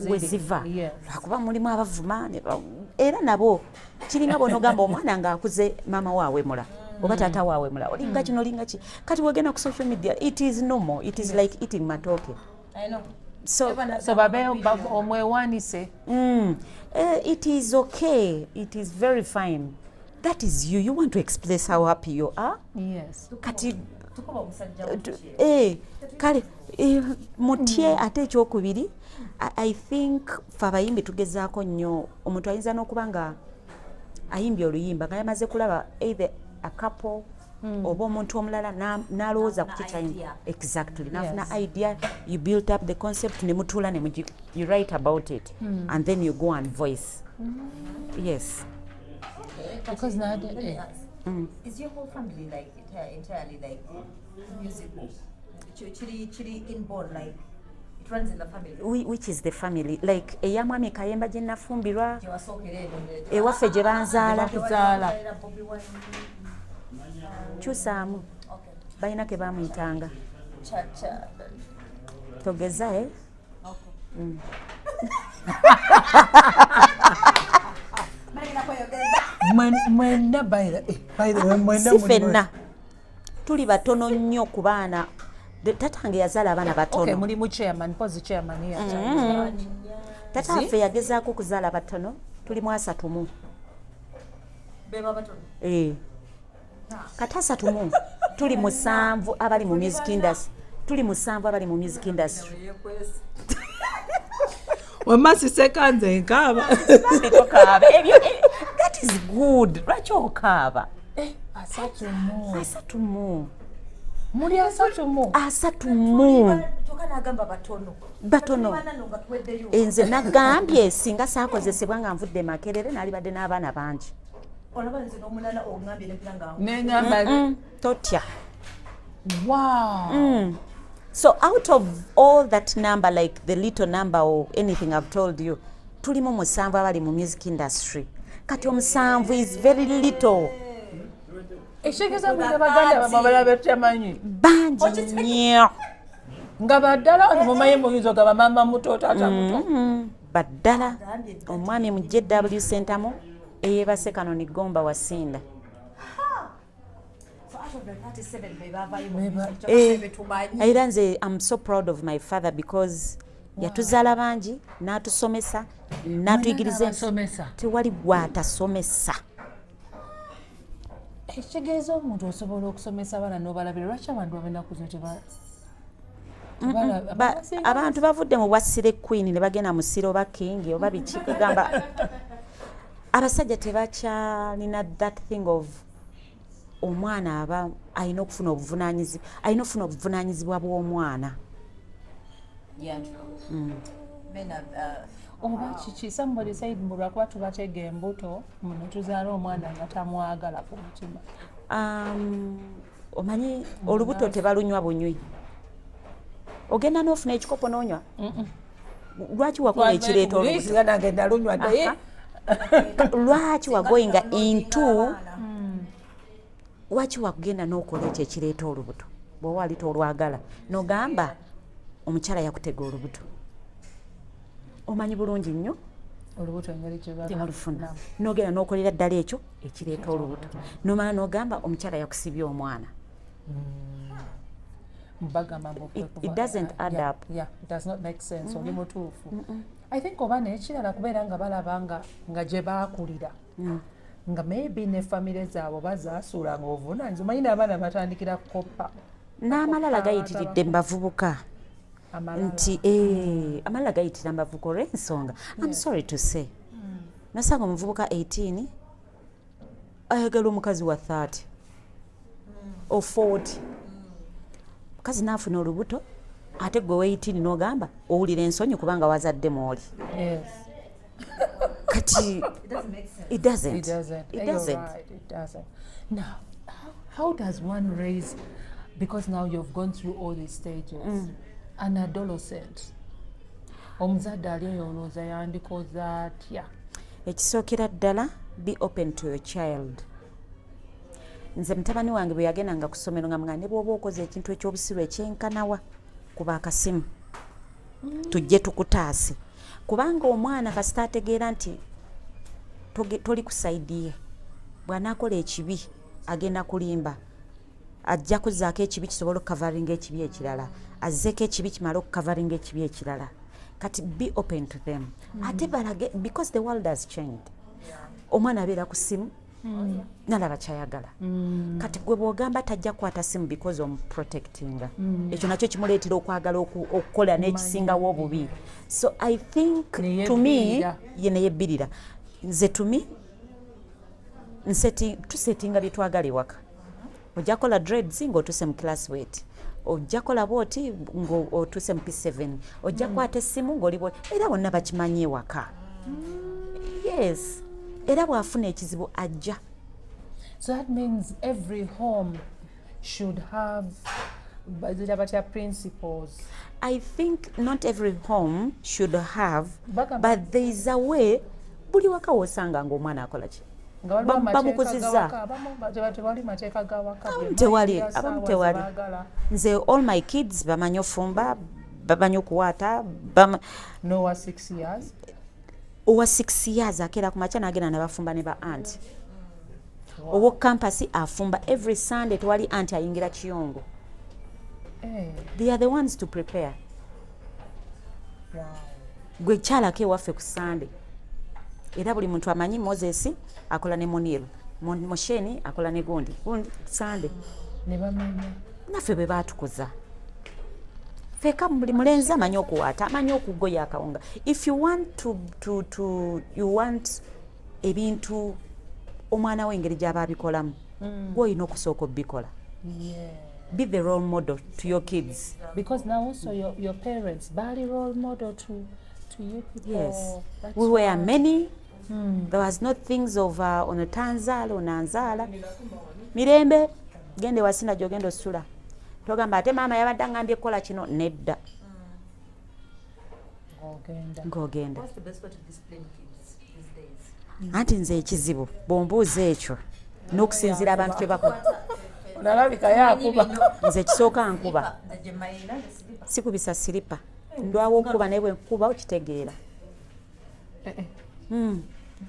We ziva, lwakuba mulimu abavuma era nabo kiringa bwonogamba omwana ng'akuze, maama wawe mula oba taata wawe mula, olinga kino, olinga ki. Kati wegenda ku social media, it is normal, it is like eating matooke. I know. So so babe omwewanise. It is okay, it is very fine. That is you, you want to express how happy you are. Kati Tukuba omusajja. Kale mutye. Ate ekyokubiri, I think fe abayimbi tugezaako nnyo. Omuntu ayinza n'okuba nga ayimbye oluyimba nga yamaze kulaba either a couple oba omuntu omulala n'alowooza ku kikyayi. Idea. Exactly, nafuna idea, you built up the concept, ne mutuula ne you write about it and then you go and voice, yes. Because nowadays, Is your whole family like entirely like musical? Chiri inborn, like it runs in the family? Which is the family? Like eyamwami Kayemba gye nafumbirwa? Gye wasookera eno Ewaffe gye banzaala. Kuzaala. Bobi Wine. Kyusaamu. Okay. Balina ke bamuyitanga. Cha cha. Togeza, eh? Okay. Malina kweyogeza. Mwenna by the way, mwenna Si ffenna, tuli batono nnyo ku baana. Tatange yazaala abaana Okay, batono. mulimu chairman, pozi chairman yakyali. Tata waffe yagezaako okuzaala batono, tuli mu 30. Beba batono. Eh. Kati 30, tuli musanvu abali mu music industry, tuli musanvu abali mu music industry. Yekwesi. Wemma siseka, nze nkaaba. Bambi, tokaaba. Ebyo that is good. Lwaki okaaba? 30? 30. Muli 30? 30. Kyokka n'agamba batono. Batono. Bana nga tuweddeyo. Nze nagambye singa saakozesebwa nga nvudde Makerere, naalibadde n'abaana bangi. Olaba nze n'omulala oŋŋambye nempira nga Neŋamba. Totya. Wow. So out of all that number, like the little number or anything I've told you, tulimu musanvu abali mu music industry. Kati omusanvu is very little. Ekitegeeza mulina baganda bamwe abalala betutamanyi? Bangi nnyo. Nga baddala, nga mumanyi, muyinza ogamba maama muto, taata muto. Baddala. Omwami mu JW Sentamu eyeebase Kanoni Gomba Wasinda. So out of the 37 be baavaayo mu music, kyokka ffe betumanyi. Era nze am so proud of my father because yatuzaala bangi, n'atusomesa, n'atuyigiriza ensi. N'abasomesa. Tewali gwatasomesa. Ekitegeeza omuntu osobola okusomesa abaana n'obalabira. Lwaki abantu ab'ennaku zino Abantu bavudde mu bwa slay queen ne bagenda mu slay oba king oba biki. Kugamba abasajja tebakyalina that thing of omwana aba alina okufuna obuvunanyizibwa, alina okufuna obuvunanyizibwa bw'omwana. Yeah, true. Men are, Oba kiki? Somebody said mbu lwakuba tubatega embuto muno, tuzaala omwana nga tamwagala ku mutima. Omanyi olubuto tebalunywa bunywi. Ogenda n'ofuna ekikopo n'onywa. Lwaki wakola ekireeta olubuto? Singa nange nalunywa naye. Lwaki wagoinga into, lwaki wagenda n'okola ekyo ekireeta olubuto bw'oba wali tolwagala, n'ogamba omukyala yakutega olubuto? Omanyi bulungi nnyo olubuto engeri gye gyebalufuna, n'ogenda n'okolera ddala ekyo ekireeta olubuto, nomala n'ogamba omukyala yakusibye omwana. Bagamba mbu It doesn't add up. Yeah, it does not make sense. Oli mutuufu. I think oba n'ekirala kubeera nga balaba nga gye baakulira, nga maybe ne famire zaabwe bazaasuulanga obuvunaanyizibwa. Omanyi n'abaana batandikira kukoppa. N'amalala gayitiridde mu bavubuka. Amalala. Nti amalala gayitira mu bavubuka olw'ensonga, I'm sorry to say, nasanga omuvubuka 18 ayagala omukazi wa 30 or 40. Mukazi naafuna olubuto, ate gwe we 18 n'ogamba owulira ensonyi kubanga wazadde mwoli. Kati it doesn't. It doesn't. It You're doesn't. right, it doesn't. Now, how does one raise, because now you've gone through all these stages, an adolescent, omuzadde ali eyo olowooza yandikoze atya? Ekisookera ddala, be open to your child. Nze mutabani wange bwe yagendanga ku ssomero nga mga, ne bw'oba okoze ekintu ekyobusiru ekyenkanawa, kuba akasimu tujje tukutaase, kubanga omwana kasita ategeera nti toli ku side ye, bw'anaakola ekibi agenda kulimba, ajja kuzzaako ekibi kisobole okucoveringa ekibi ekirala, azzeeko ekibi kimale okucoveringa ekibi ekirala. Kati be open to them, ate balage, because the world has changed. Omwana abeera ku simu nalaba kyayagala. Kati gwe bw'ogamba tajja kukwata simu because omuprotectinga, ekyo nakyo kimuleetera okwagala okukola n'ekisingawo obubi. So I think to me Neyebbirira. Ye neyebbirira. Nze to me tusettinga bye twagala ewaka. Ojja kukola dreads ng'otuuse mu class wet, ojja kola bwoti ng'otuuse mu P7, ojja kukwata essimu ng'oli bwoti. Era bonna bakimanyi ewaka. Yes, era bw'afuna ekizibu ajja. So that means every home should have, bazira batya, principles. I think not every home should have, Bagamba- but there is a way buli waka wosanga ng'omwana akola ki, Nga waliwo amateeka bamukuzizza. g'awaka, abamu tewali mateeka g'awaka. Abamu Bye tewali, bayingira abamu ssaawa tewali. ze baagala. Nze all my kids bamanyi ofumba, bamanyi okuwaata, Nowa 6 years? Owa 6 years akeera ku makya n'agenda nabafumba ne ba aunt. Owo campus afumba every Sunday, tewali aunt ayingira kiyongo. They are the ones to prepare. Gwe kyalako ewaffe ku Sunday, era buli muntu amanyi Moses akola ne Munir, Mosheni akola ne gundi gundi Sunday. Ne bamanya. Naffe bwe baatukuza feka, buli mulenzi amanyi okuwaata, amanyi okugoya akawunga. If you want to you want ebintu omwana we engeri gy'aba abikolamu, gwe olina okusooka obikola. Be the role model to your kids. Because now also your parents bali role model to you people. Yes. That's We were why. many. There was no things of ono tanzaala, ono anzaala. Mirembe, genda ewasina gyogenda osula, togamba ate maama yabadde aŋambye kukola kino, nedda. Ng'ogenda. Ng'ogenda. What's the best way to discipline kids these days? Anti nze ekizibu bw'ombuuza ekyo n'okusinziira abantu kye bakola. Onalabika yakuba. Nze ekisooka nkuba. Nze gye mmayina nze siripa. Sikubisa siripa, ndwawo okukuba, naye bwe nkuba okitegeera.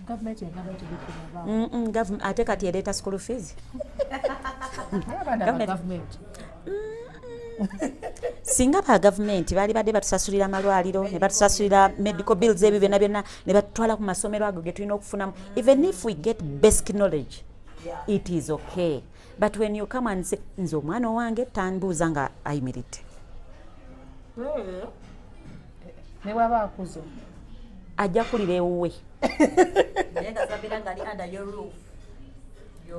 Gavumenti egamba nti bikuba. Ate kati ereeta school fees. Naye abaana ba gavumenti. Singa ba gavumenti baali badde batusasulira amalwaliro ne batusasulira medical bills, ebyo byonna byonna, ne batutwala ku masomero ago ge tulina okufunamu, even if we get basic knowledge, it is okay. But when you come and say, nze omwana owange tambuuza nga ayimiridde. Ne bwaba akuze? Ajja kulira ewuwe. Naye nga zabeera ng'ali under your roof.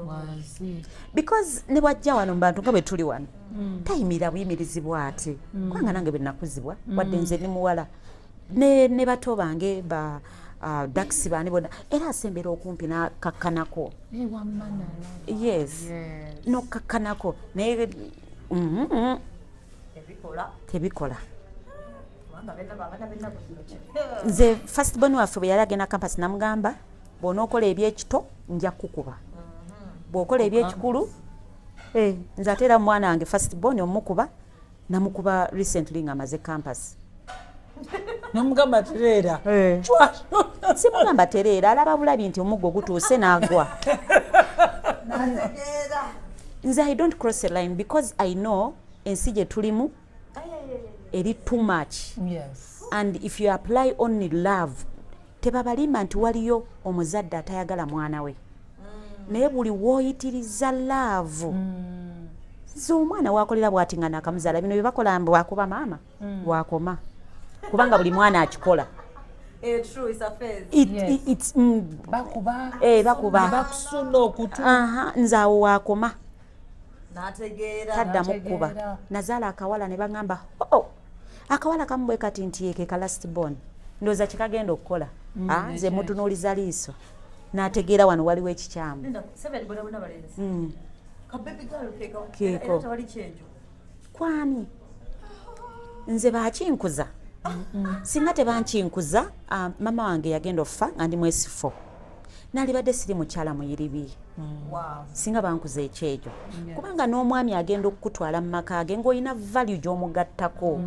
Wansi. Because ne bwajja wano mu bantu nga bwe tuli wano, tayimirira buyimirizi bw'ati, kubanga nange bwe nakuzibwa, wadde nze ndi muwala ne bato bange ba dax baani bonna, era asembera okumpi n'akakkanako. Wamma nalaba. Yes. N'okukakkanako, naye Ebikola. Tebikola. Kubanga abaana b'ennaku zino Nze first born waffe bwe yali agenda campus, namugamba, bw'onookola ebyekito nja kukuba, bw'okola ebyekikulu. Eh, nze ate era mwana wange first born omukuba, namukuba recently nga amaze campus. Nomugamba tereera. Simugamba tereera, alaba bulabi nti omuggo gutuuse n'agwa. Nze I don't cross a line because I know ensi gye tulimu eri too much. And if you apply only love, tebabalimba nti waliyo omuzadde atayagala mwana we, naye buli wooyitiriza love. Nze omwana wakolera bwati nga nakamuzaala, bino byebakola mbu wakuba maama, wakoma, kubanga buli mwana akikola. Eh, true, it's a phase. It's Bakuba. Eh, bakuba. Bakusuna okutu. Aha, nze awo wakoma. N'ategeera. Taddamu N'ategeera. kuba nazaala akawala ne baŋŋamba, oh, akawala kamu bwe kati nti yeke ka last born. Ndowooza kyekagenda okukola. Ah, nze mutunuuliza liiso n'ategeera wano waliwo ekikyamu. Linda, seven bona bona balenzi. Ka baby girl keeko. Keeko. Era tewali kyejo. Kwani nze bakinkuza, singa tebankinkuza, ah, mama wange yagenda okufa nga ndi mwesifo, nalibadde siri mukyala muyiribi. Singa bankuza ekyejo, kubanga n'omwami agenda okukutwala mu maka ge ng'olina value gy'omugattako.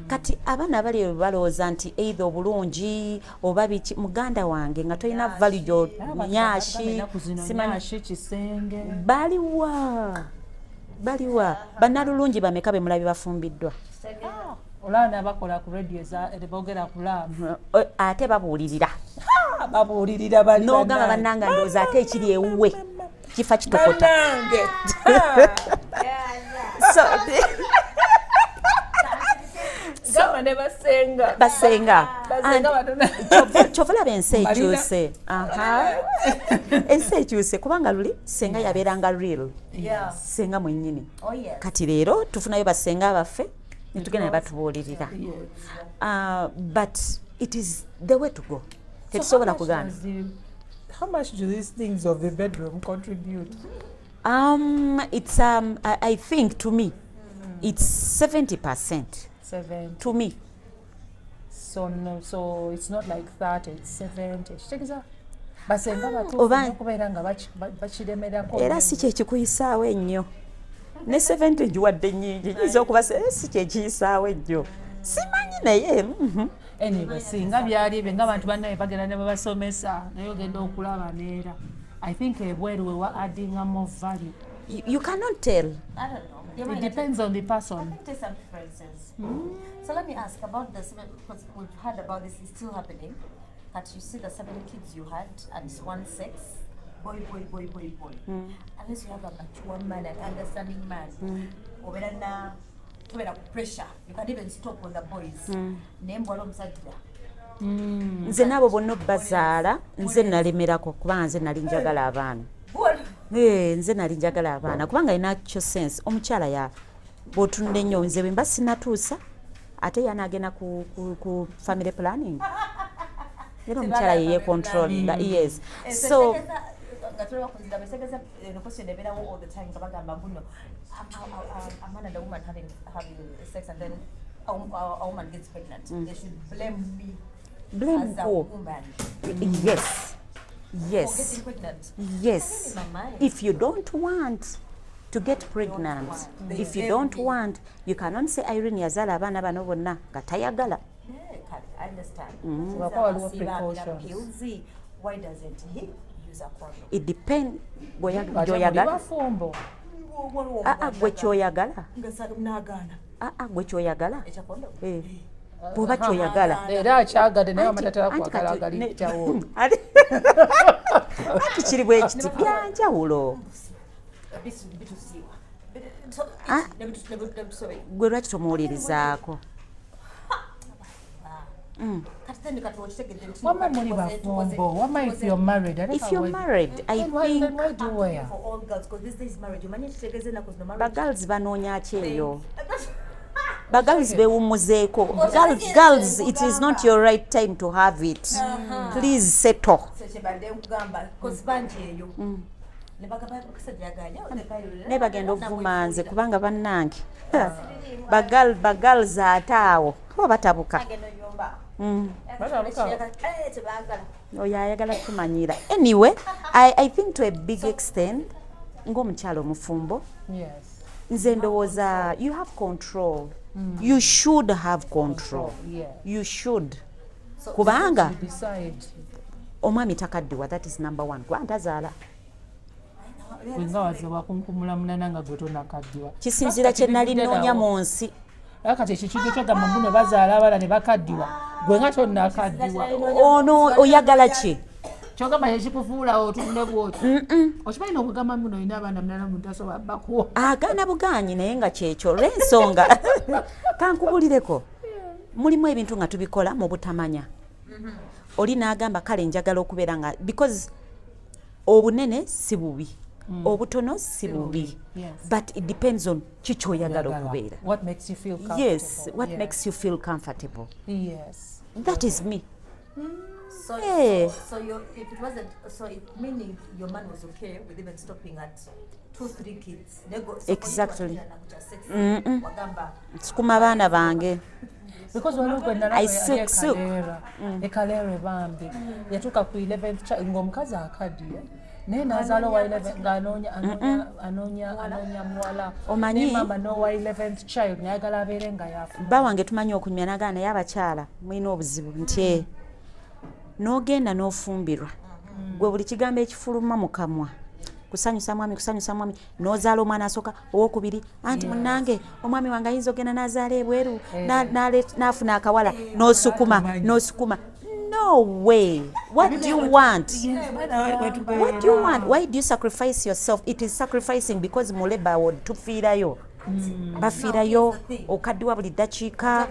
Kati abaana abali eyo balowooza nti either obulungi oba biki. Muganda wange, nga tolina value gyo nyashi. Ennaku zino. Simanyi. Nyashi kisenge. Baliwa, baliwa bannalulungi bameka be mulabye bafumbiddwa? Olaba nabakola ku radio boogera ku love. Ate babuulirira. Babuulirira bali. N'ogamba bannanga, ndowooza ate ekiri ewuwe kifa kitokota. Bannange. So Gamba ne basenga. Basenga. Basenga batona. Kyova olaba ensi Malina. ekyuse. Aha. Ensi ekyuse, kubanga luli senga yabeeranga real senga mwennyini. Oh, yes. Kati leero tufunayo basenga baffe netugenda ne batubuulirira. But it is the way to go, tetusobola kugaana. How much do these things of the bedroom contribute? It's I think to me it's 70%. 70. To me. So no, so it's not like 30, it's 70. Kitegeeza basenga batuufu nnyo okubeera nga bakiremerako. Era si kyekikuyisaawo ennyo, ne 70 ngiwadde nnyingi, nyinza okuba si kyekiyisaawo ennyo, simanyi naye. Anyway, singa byali ebyo ng'abantu bannaye bagenda ne babasomesa, naye ogenda okulaba neera I think ebweru wewa addinga more value. You cannot tell. I don't know. They It might depends on the person. I think there's some differences. So let me ask about the seven, because we've heard about this, it's still happening. That you see the seven kids you had and it's one sex, boy, boy, boy, boy, boy. Unless you have a mature man, an understanding man, obeera na tobeera ku pressure. You can even stop on the boys. Naye mbwala omusajja. Nze naabo bonna obbazaala, nze nalemerako kubanga nze nali njagala abaana. Nze nali njagala abaana kubanga inakyo sense omukyala ya bw'otunula ennyo, nze bwe mba sinatuusa ate yanaagenda ku family planning, era omukyala yeye control, yes. So nga tulaba kuzira besegeza eno question ebeerawo all the time, nga bagamba mbuno a man and a woman having sex and then a woman gets pregnant, they should blame me Blame as a who? woman for getting pregnant. Yes. In my mind. If you don't want to get pregnant, want. They if you blame don't me. want, you cannot say Irene yazaala abaana bano bonna nga tayagala. Yeah, kale, I understand. Wako waliwo Asiba amira precautions. pills, why doesn't he use a condom? It depend Ate muli gyoyagala. bafumbo. Waliwo Aa, gwe kyoyagala. nga nagaana. Aa, gwe kyoyagala. Ekya condom. Eh, bw'oba kyoyagala. Era akyagadde naye amata tatera Anti kwagala agalittawo. Anti kiri bwe kiti, byanjawulo. Bitusiiwa. Ah. Nebitusobera. Gwe lwaki tomuwulirizaako? Kati then kati okitegedde nti Wamma muli bafumbo, wamma if you're married, ate If you're married, I Then why, then think why do wear? For all girls, because these days marriage, omanyi ekitegeeza ennaku zino marriage. Bagirls banoonya ki eyo? Bagirls bewummuzeeko. Girls, it is not your right time to have it. Please settle. So kyebadde nkugamba, 'cause bangi eyo ne bagamba omusajja yaganya. Naye bagenda ovuma nze kubanga bannange bagirls ate awo oba batabuka. Agenda oyomba. Batabuka. Tebaagala. Oyo ayagala tumanyira. Anyway, I think to a big extent ng'omukyala omufumbo, nze ndowooza you have control, you should have control. You should, kubanga You decide. Omwami takaddiwa, that is number one, kubanga tazaala. Gwe nga waze wakunkumula munana nga gwe tonakaddiwa. Kisinziira kye nali nnoonya mu nsi. Era kati ekyo kintu kyogamba mbuno bazaala abaana ne bakaddiwa, gwe nga tonnakaddiwa. Ono oyagala ki? Kyogamba kyekikufuula otunule bwotyo, okimanyi nokugamba mbuno olina abaana munana mutasobola bakuwa. Agaana bugaanyi, naye nga kyekyo olw'ensonga kankubulireko, mulimu ebintu nga tubikola mu butamanya. Oli n'agamba kale njagala okubeera nga, because obunene si bubi, obutono si bubi, but it depends on kikyoyagala okubeera. What makes you feel comfortable. Yes, what makes you feel comfortable. That is me. So, Eh. so your, if it wasn't, so it meaning your man was okay with even stopping at two, three kids. Nego, so Exactly. Wagamba, Sukuma baana bange. Because waliwo gwe nalaba I yali suck, suck. ekaleera ekaleerwe bambi yatuuka ku 11th child ng'omukazi akaddiye naye n'azaala owa 11 ng'anoonya anoonya anoonya anoonya muwala. Omanyi- Naye maama n'owa 11th child nayagala abeere nga yafu. Bba wange tumanyi okunyumya nagana, naye abakyala mulina obuzibu nti n'ogenda n'ofumbirwa gwe buli kigambo ekifuluma mu kamwa kusanyusa mwami, kusanyusa mwami, n'ozaala omwana asooka, owokubiri, anti munnange omwami wange ayinza ogenda n'azaala ebweru n'afuna akawala, n'osukuma n'osukuma. No way. What do you want? What do you want? Why do you sacrifice yourself? It is sacrificing, because mu labour ward tufiirayo, bafiirayo, okaddiwa buli ddakiika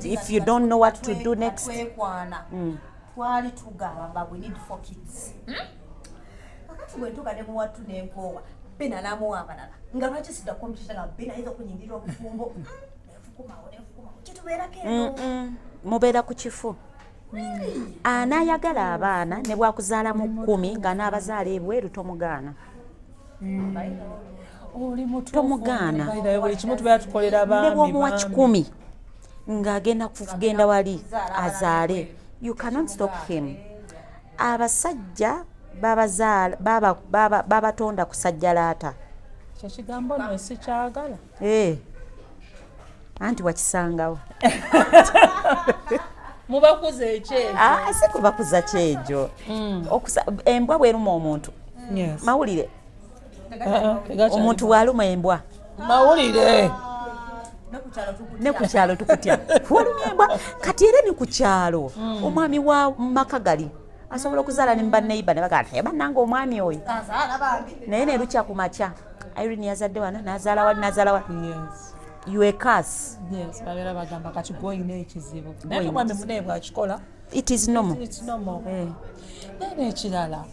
if you don't know what to do next. Twekwana twali tugamba we need four kids. Kakati bwe ntuuka ne muwatu nenkoowa bena namuwa abalala nga lwaki sidda competition nga bena ayinza okunyingirira obufumbo, nenfukumawo nenfukumawo kitubeerako eno. Mubeera ku kifu anaayagala abaana ne bwakuzaalamu 10 nga n'abazaala ebweru tomugaana. Oli mutuufu. Tomugaana. By the way, buli kimu tubeera tukolera Ne baami. bw'omuwa Baami. 100 ng'agenda kugenda wali azaale, you cannot stop him. Abasajja babatonda kusajjalaata. Kyekigambo nno sikyagala. Eh. Anti wakisangawo. Mubakuza ekyejo. Ah, si kubakuza kyejo. Embwa bweruma omuntu, mawulire. Omuntu bw'aluma embwa, Mawulire. Ne ku kyalo tukutya walumya embwa. Kati era ne ku kyalo omwami wa maka gali asobola okuzaala ne mubaneiba ne bagamba, "Naye bannange omwami oyo," naye ne lukya ku makya Irene yazadde wano, n'azaala wali, n'azaala wali. You a curse. Yes, babeera bagamba kati gwe olina ekizibu, naye Gw'olina omwami ekizibu. munaye bwakikola, It is normal. it's normal. Eh. Naye n'ekirala,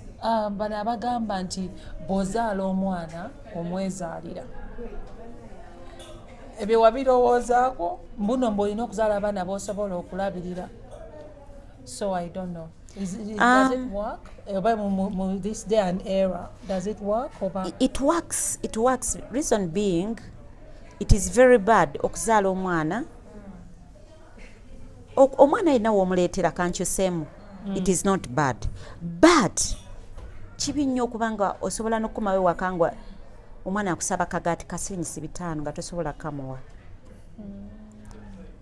bano abagamba nti bw'ozaala omwana omwezaalira, ebyo wabirowoozaako mbuno mbu olina okuzaala abaana b'osobola okulabirira? So I don't know. Does it work? Oba mu this day and era, does it work oba? It works, it works. Reason being, it is very bad okuzaala omwana. Omwana yenna w'omuleetera kankyuseemu, it is not bad, but kibi nnyo okubanga osobola n'okukomawo ewaka nga omwana akusaba kagaati ka siringisi 5 nga tosobola kamuwa.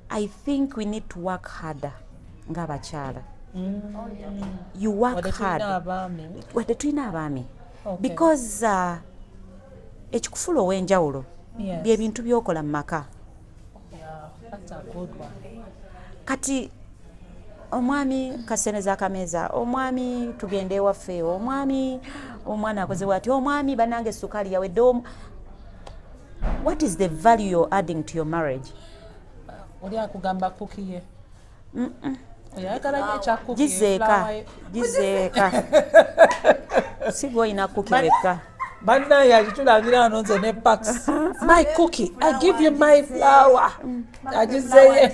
I think we need to work harder ng'abakyala. You work Wadde hard. tulina abaami. Wadde tulina abaami. Because ekikufuula ow'enjawulo byebintu by'okola mu maka. Yeah, that's a good one. Kati omwami kaseneza akameeza, omwami tugende ewaffe, omwami omwana akoze bwati, omwami bannange sukaali yawedde, what is the value you're adding to your marriage? Oli akugamba cookie ye oyagala nyo ekya cookie. Gizeeka. Flour ye. Gizeeka, si gwe olina cookie wekka. Bannaye akitulangira wano nze ne pax my cookie, I give you my flour, agizeeye.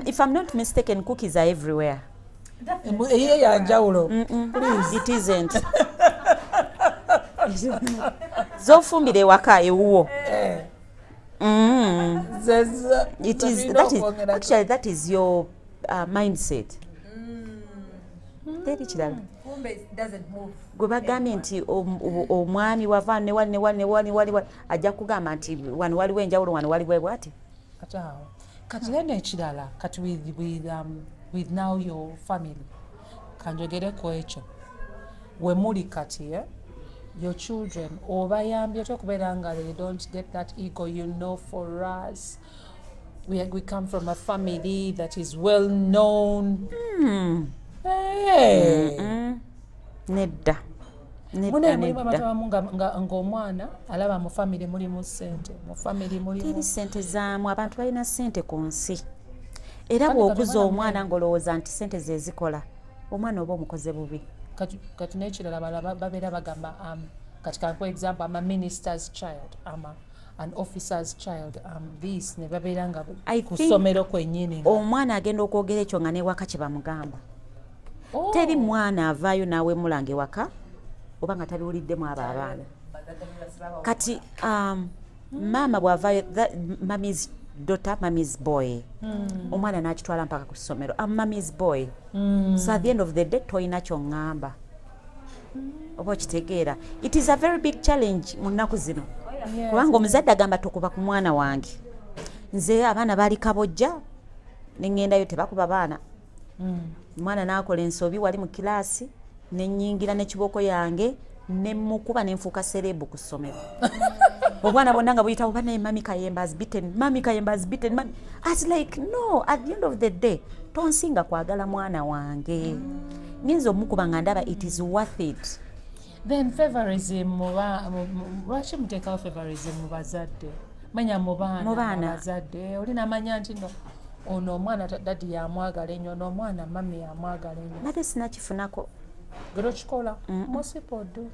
If I'm not mistaken, cookies are everywhere. Eyiye yanjawulo, please. It isn't. Zofumbira ewaka ewuwo. It is, that is, actually that is your mindset. Teri kirala. Kumbe it doesn't move. Gwe bagambye nti omwami wava newali newali newali wali wali ajja kugamba nti wano waliwo enjawulo, wano waliwo bwati. Kati awo kati then ekirala kati with now your family, kanjogereko ekyo we muli kati, eh? Your children obayambye otya okubeera nga they don't get that ego, for us we come from a family that is well known? Hey. Nedda. Munaye Nedda. mulimu abantu Nedda. abamu ng'omwana alaba mu family mulimu ssente, mu family mulimu Teri ssente zaamu. Abantu balina ssente ku nsi era Kandi bw'okuza kati omwana omwana ng'olowooza nti ssente ze zikola omwana, oba omukoze bubi. Kati n'ekirala balala babeera bagamba, kati kankuwa example, I'm a minister's child, I'm an officer's child, I'm this, ne babeera nga I ku think ssomero kwennyini omwana agenda okwogera ekyo nga newaka kye bamugamba. Oh. Teri mwana avaayo n'awemulanga ewaka oba nga tabiwuliddemu abo abaana. Kati maama bw'avaayo, mommy's daughter, mommy's boy, omwana n'akitwala mpaka ku ssomero, am mommy's boy. So at the end of the day toyina kyoŋŋamba, oba okitegeera? It is a very big challenge mu nnaku zino, kubanga omuzadde agamba, "Tokuba ku mwana wange." Nze abaana baali kabojja, neŋŋendayo, tebakuba baana. Omwana n'akola ensobi wali mu kilaasi, nenyingira nekibooko yange nemukuba, nenfuuka celeb ku ssomero. Obwana bwonna nga buyita oba naye, "Mummy Kayemba has beaten, Mummy Kayemba has beaten mummy." As like, no, at the end of the day tonsinga kwagala mwana wange. Nyinza omukuba nga ndaba it is worth it. Then favorism lwaki muteekawo favorism mu bazadde, manya mu baana? Mu baana. Abazadde oli namanya nti no, ono omwana daddy yamwagala ennyo, ono omwana mummy yamwagala ennyo. Mbadde sinakifunako. Gwe tokikola? Most people do.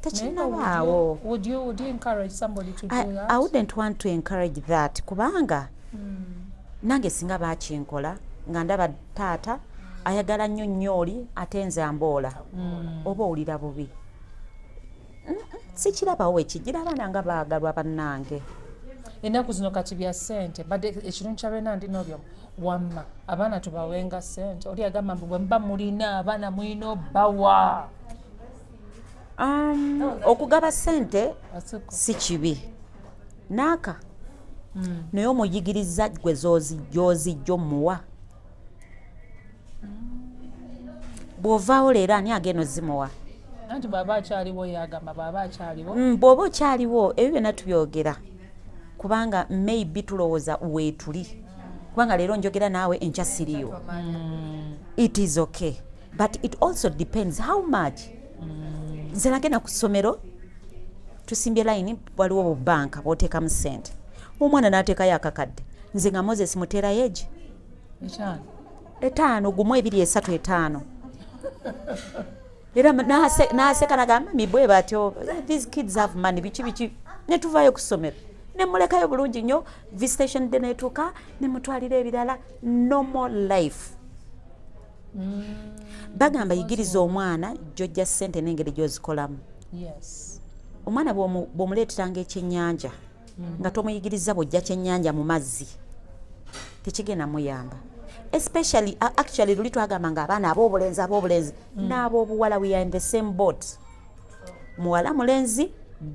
Tekinnabaawo. Would you encourage somebody to do that? I wouldn't want to encourage that, kubanga nange singa bakinkola nga ndaba taata ayagala nnyo nnyo oli, ate nze amboola, oba owulira bubi. Sikirabawo ekijira abaana nga baagalwa bannange. Ennaku zino kati bya ssente. Badde ekirungi kya byonna ndina obyo wamma abaana tubawenga ssente. Oli agamba mbu bwe muba mulina abaana mulina obbawa. Okugaba ssente Asiko. si kibi naaka, naye omuyigiriza gwe gy'ozijja omuwa. Bw'ovaawo leero, ani agenda ozimuwa? Anti bw'aba akyaliwo, yagamba bw'aba akyaliwo. Bw'oba okyaliwo, ebyo byonna tubyogera kubanga maybe tulowooza weetuli, kubanga leero njogera naawe, enkya siriyo. It is okay, but it also depends how much. Nze nagenda ku ssomero, tusimbye layini, waliwo bubanka bwoteekamu ssente, omwana n'ateekayo akakadde, nze nga Moses muteerayo egi 5. 5, 1, 2, 3, 5. Era n'aseka nagamba, "Mummy, bwe batyo, these kids have money," biki biki. Ne tuvaayo ku ssomero, nemulekayo bulungi nnyo. Visitation day netuuka, nemutwalira ebirala, normal life. Bagamba yigiriza omwana gyojja ssente n'engeri gy'ozikolamu. Omwana bw'omuleeteranga ekyennyanja nga tomuyigiriza bw'ojja kyennyanja mu mazzi, tekigenda muyamba. Especially actually luli twagamba nga abaana ab'obulenzi n'ab'obuwala, we are in the same boat. Muwala, mulenzi,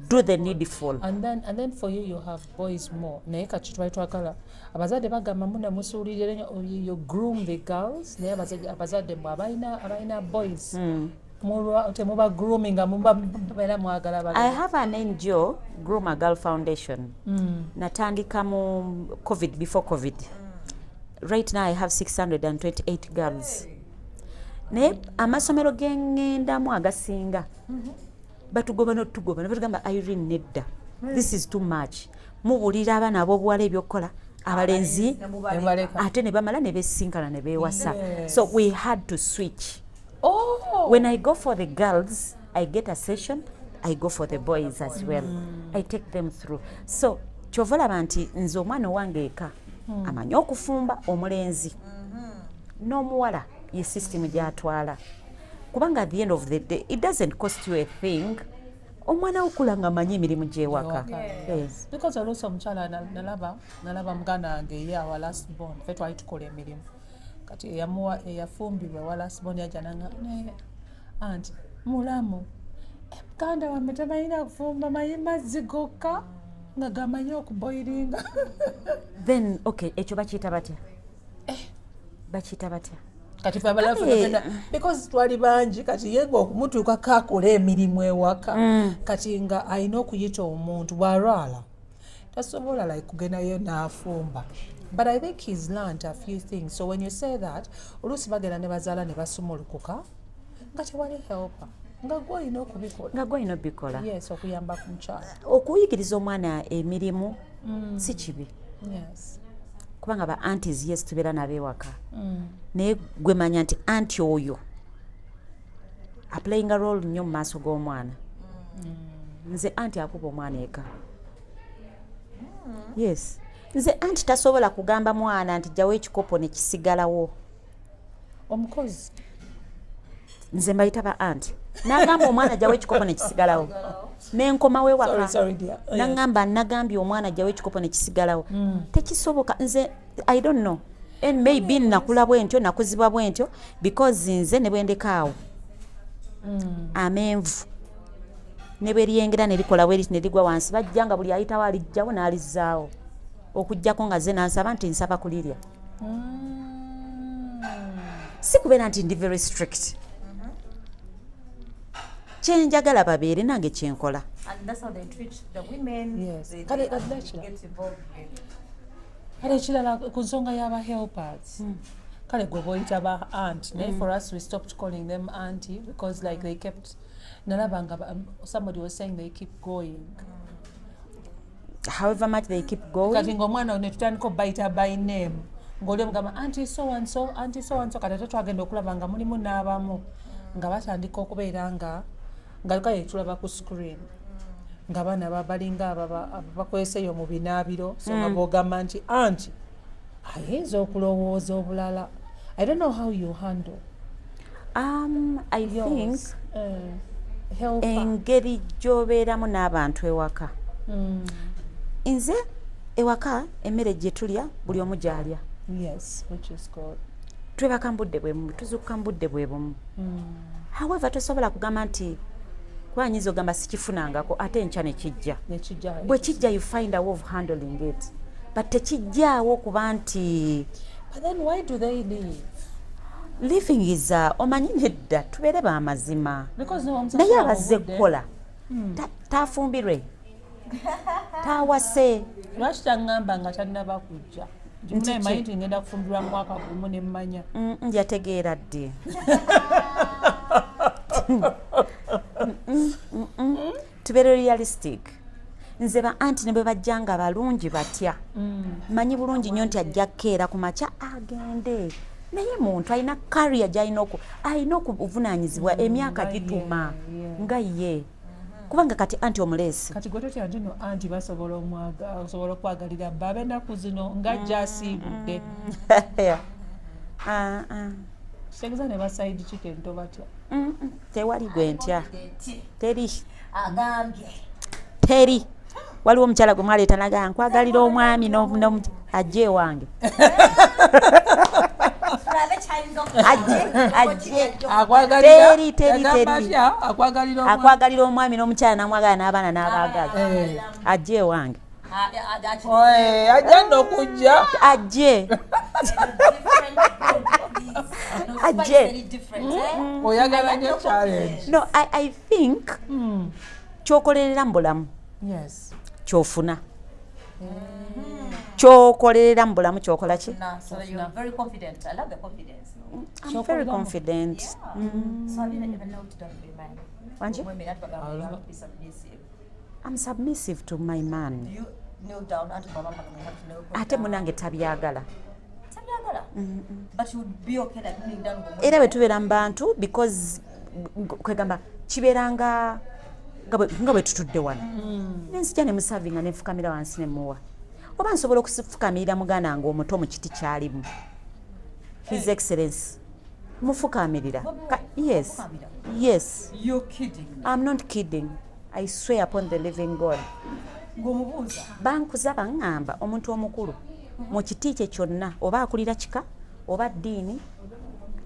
do the needful. And then for you, you have boys more, naye kati twali twagala abazadde bagamba muna musuulirire nnyo, you groom the girls, naye abazadde mwe abalina boys, temuba grooming nga muba mubeera mwagala I bagala. have an NGO, Groom a Girl Foundation. Natandika mu COVID, before COVID. Right now I have 628 girls, naye amasomero geŋŋendamu agasinga batugoba notugoba, nebatugamba, "Irene, nedda, this is too much. Mubuulira abaana ab'obuwala ebyokukola, abalenzi Nebaleka. Ate ne bamala ne besinkana ne beewasa. So we had to switch. Oh. When I go for the girls, I get a session. I go for the boys as well, I take them through. So kyova olaba nti nze omwana owange eka amanyi okufumba, omulenzi n'omuwala, ye system gyatwala, kubanga at the end of the day it doesn't cost you a thing. Omwana okula nga amanyi emirimu gyewaka. Yes. Because oluusi omukyala nalaba muganda wange ye awa last born, ffe twali tukola emirimu, kati eyamuwa eyafumbirwa ewa last born yajja nanga naye anti mulamu, "Eh, muganda wamwe tamanyina kufumba, manyi mazzi gokka nga gamanyi okuboilinga." Then okay, ekyo bakiyita batya? Bakiyita batya? Kati fe abalala ffe tugenda, because twali bangi, kati ye nga okumutuukako akola emirimu ewaka, kati nga alina okuyita omuntu bw'alwala, tasobola like kugendayo n'afumba. But I think he's learned a few things. So when you say that, oluusi bagenda ne bazaala ne basumulukuka nga tewali helper, nga gwe olina okubikola. Nga gwolina obikola. Yes, okuyamba ku mukyala. Okuyigiriza omwana emirimu si kibi, kubanga ba aunties, yes, tubeera nabo ewaka, naye gwe manya nti anti oyo aplayinga role nnyo mu maaso g'omwana. Nze anti akuba omwana eka, yes. Nze anti tasobola kugamba mwana nti jjawo ekikopo nekisigalawo. Omukozi. Nze mbayita ba anti. Nagamba omwana ajjawo ekikopo nekisigalawo, nenkomawo ewaka. Sorry, sorry, dear. Oh, yes. Nagamba, nagambye omwana ajjawo ekikopo nekisigalawo. Tekisoboka. Nze I don't know, and maybe nakula bwe ntyo, nakuzibwa bwe ntyo, because nze ne bwendekaawo amenvu ne bwe lyengera ne likola bwe liti ne ligwa wansi, bajja nga buli ayitawo alijjawo n'alizzaawo, okugjako nga ze nansaba nti nsaba kulirya. Si kubeera nti ndi very strict. Kyenjagala babeere nange kyenkola. And that's how they treat the women. Yes. They Kale nekirala. get involved with. Kale ekirala ku nsonga y'aba helpers, kale gwe boyita ba aunt, naye for us we stopped calling them auntie because like they kept, nalaba nga somebody was saying they keep going. However much they keep going. Kati ngaomwana netutandika obayita by name, ng'oli omugamba auntie so and so, auntie so and so. Kati ate twagenda okulaba nga mulimu n'abamu nga batandika okubeera nga kale tulaba ku screen nga baana balinga ababakweseyo mu binaabiro, so nga bwogamba nti auntie ayinza okulowooza obulala. I don't know how you handle I think yours. Helper. Engeri gy'obeeramu n'abantu ewaka, nze ewaka emmere gye tulya buli omu gy'alya. Yes, which is good. Twebaka mu budde bwe bumu, tuzuukuka mu budde bwe bumu. However, tosobola kugamba nti kuba nyinza ogamba sikifunangako, ate enkya ne kijja. Nekijja. Bwe kijja, you find a way of handling it, but tekijjaawo kuba nti But then why do they leave? Living is omanyi, nedda, tubeere bamazima. Because no omusasula Naye abazze mu budde. kukola. Tafumbirwe, tawase. Lwaki taŋŋamba nga tannaba kujja? Nti Nti manyi ki? nti ngenda kufumbirwa mu mwaka gumu ne mmanya. Yategeera ddi? Tubeere realistic. Nze ba anti ne bwe bajja nga balungi batya, manyi bulungi nnyo nti ajja kukeera ku makya agende, naye muntu alina career gyalina, alina okuvunaanyizibwa, emyaka nga ye, gituma yeah. Nga ye, kubanga kati anti omuleesi. Kati gwe totya nti no anti basobola osobola okwagalira bba ab'ennaku zino nga gyasiibudde? Ah, ah. Kitegeeza ne ba side chicken tobatya? Tewali gwe ntya, teri. Agambye. Teri. Waliwo omukyala gwe mwaleeta naga nkwagalira omwami ajje ewange. Tulabe kyayinza. Ajje, ajje. Akwagalira. Teri, teri, Yagamba teri. atya? Akwagalira omwami. Akwagalira omwami n'omukyala namwagala n'abaana n'abaagala. Eh. Ajje ewange. Oye, ajja nno okujja. Ajje. Ajje. Oyagala nnyo challenge. No, I think kyokolerera mu bulamu kyofuna. Kyokolerera mu bulamu kyokola ki? So you're very confident. I love the confidence. I'm very confident. So have you ever knelt down for your man? Wangi? Women ati bagamba you have to be submissive. I'm submissive to my man. Do you kneel down? Anti baba bagamba you have to kneel Ate down. munange tabyagala. Tabyagala. But you would be okay like kneeling down ng'omwami- Era bwe tubeera mu bantu, because kwegamba kibeera nga bwe tutudde wano, nenzija ne musavinga, nenfukamira wansi nemuwa, oba nsobola okufukamirira muganda wange omuto mu kiti kyalimu, His Excellence, mufukamirira. Yes, yes. You're kidding me. I'm not kidding. I swear upon the living God. Ng'omubuuza. Bankuza baŋŋamba omuntu omukulu mu kiti kye kyonna, oba akulira kika oba ddiini,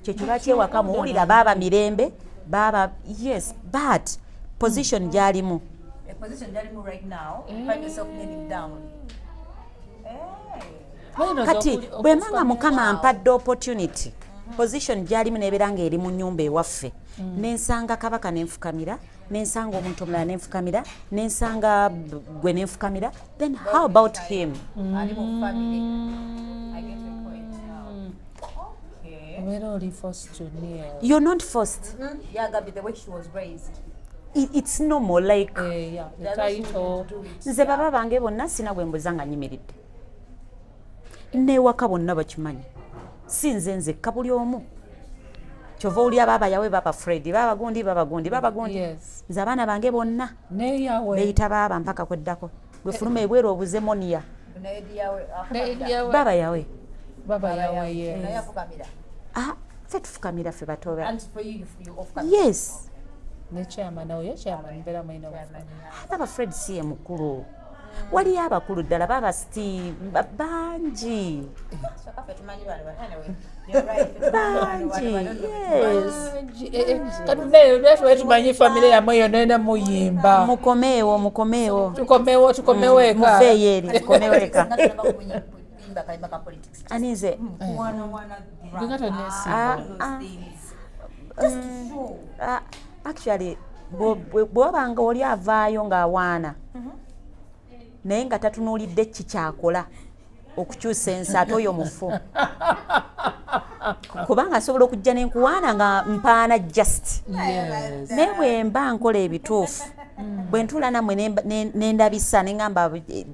kyekyo lwaki ewaka muwulira baaba mirembe baaba, yes, but position gyalimu. A position gyalimu right now, you find yourself kneeling down. Hey. Kati bwemanga Mukama ampadde opportunity, position gyalimu nebeera ngaeri mu nyumba ewaffe, nensanga kabaka nenfukamira, nensanga omuntu omulala nenfukamira, nensanga gwe nenfukamira, then how about him? Ali mu family. I get your point now. Okay. Obeera oli forced to kneel. You're not forced. Yeah, Gabi, the way she was raised. It's normal, like Eh, yeah, the There are those who title. do it. Nze baba bange bonna sina gwe mbuza nga nyimiridde, newaka bonna bakimanyi, si nze nzekka, buli omu. Kyova owulira baaba yawe, baaba Fred, baaba gundi, baaba gundi, baaba gundi. Nze abaana bange bonna Neyawe. beyita baaba mpaka kweddako gwe fuluma ebweru obuze monia. Naye yawe Neyawe. Baaba yawe. Baba yawe, naye yes. afukamira. Ah, Ffe tufukamira, ffe batoba. And for you, you off camera. Yes. Ne chairman oyo, chairman mbeera mulina okufukamira. Baba Fred si ye mukulu, waliyo abakulu ddala, baba Steve, bangi. So ffe tumanyi bano, but anyway, you're right. Ffe tumanyi bano, Bangi. bano. Yes. Katunaye tumanyi famire yammwe yonna ena muyimba. Mukomeewo, mukomeewo. Tukomewo, tukomewo eka. Mufeeyo eri, tukomewo eka. Singa tunaba kuyimba kayimba ka politics. Anize. Wana, wana, Gwe nga toneesimba. all those Ah. things. Just to show. Ah, actually bw'oba nga oli avaayo ng'awaana naye nga tatunuulidde ki kyakola okukyusa ensi, ate oyo mufu, kubanga asobola okujja nenkuwaana nga mpaana just. Naye bwe mba nkola ebituufu, bwe ntuula nammwe nendabisa neŋŋamba,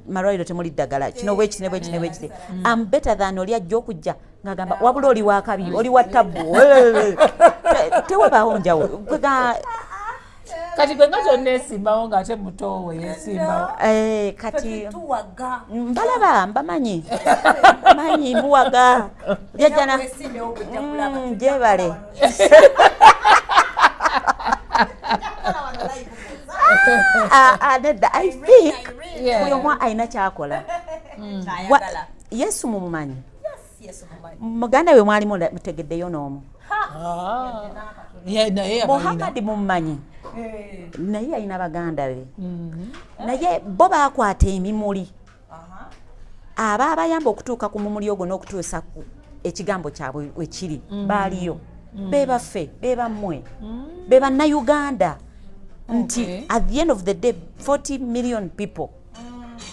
"Malwaliro temuli ddagala, kino bwekiti ne bwekiti ne bwekiti," am better than oli ajja okujja ng'agamba, "Wabula oli wakabi, oli wa tabbu." Tewabaawo njawulo. Kati gwe nga toneesimbawo ng'ate mutowe yeesimbawo. Eh, kati Tuwaga. Mbalaba, mbamanyi, manyi muwaga lyajjana. Wesimbewo bw'ojja kulaba. Gyebale. Kulaba wano live. Ah, ah, nedda, I think buli omu alina kyakola. Kyayagala. Yesu mumumanyi? Yes, mumanyi. Muganda we mwali mutegeddeyo n'omu. Ah. Naye abalina. Muhammadi mumumanyi? Naye alina baganda be, naye bo bakwata emimuli aba abayamba okutuuka ku mumuli ogwo n'okutuusa ku ekigambo kyabwe wekiri. Baaliyo bebaffe, bebammwe, be bannayuganda nti at the end of the day 40 million people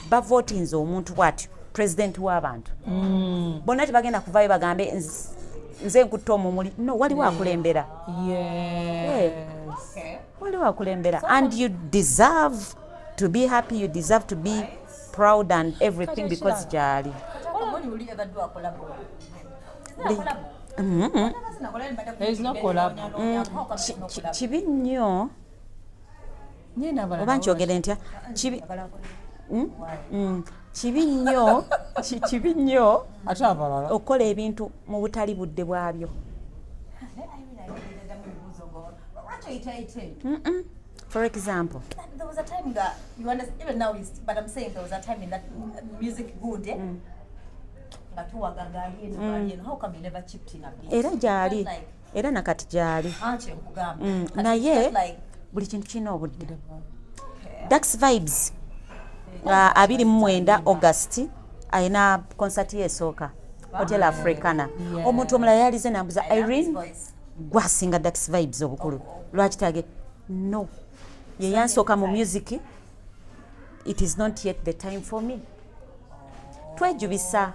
bavotinze omuntu bw'atyo president w'abantu bonna. Tebagenda kuvayo bagambe, "Nze nkutta omumuli." No, waliwo akulembera. Waliwo akulembera, and you deserve to be happy, you deserve to be proud and everything Kati because gyali. Omuli uli ever do a collabo? Is there a collabo? There is no collabo. Kibi nnyo. Naye n'abalala Oba nkyogere ntya? Kibi, Kibi nnyo, kibi nnyo Ate abalala. okukola ebintu mu butali budde bwabyo. Lwaki? For example, There was a time that you understand, even now is, but I'm saying there was a time in that music good, eh? Nga tuwaga gaali eno, gaali eno. How come you never chipped in a bit? Era gyali. Felt like, Era nakati gyali. Ah, kye nkugamba. Kati Naye felt like, buli kintu kirina obudde. Dax Vibes, 29 August alina concert ye esooka, Hotel Africana. Omuntu omulala yalize nambuza, I love his "Irene, voice. gwasinga Dax Vibes obukulu, lwaki tage?" No, ye yansooka mu music. It is not yet the time for me. Twejubisa,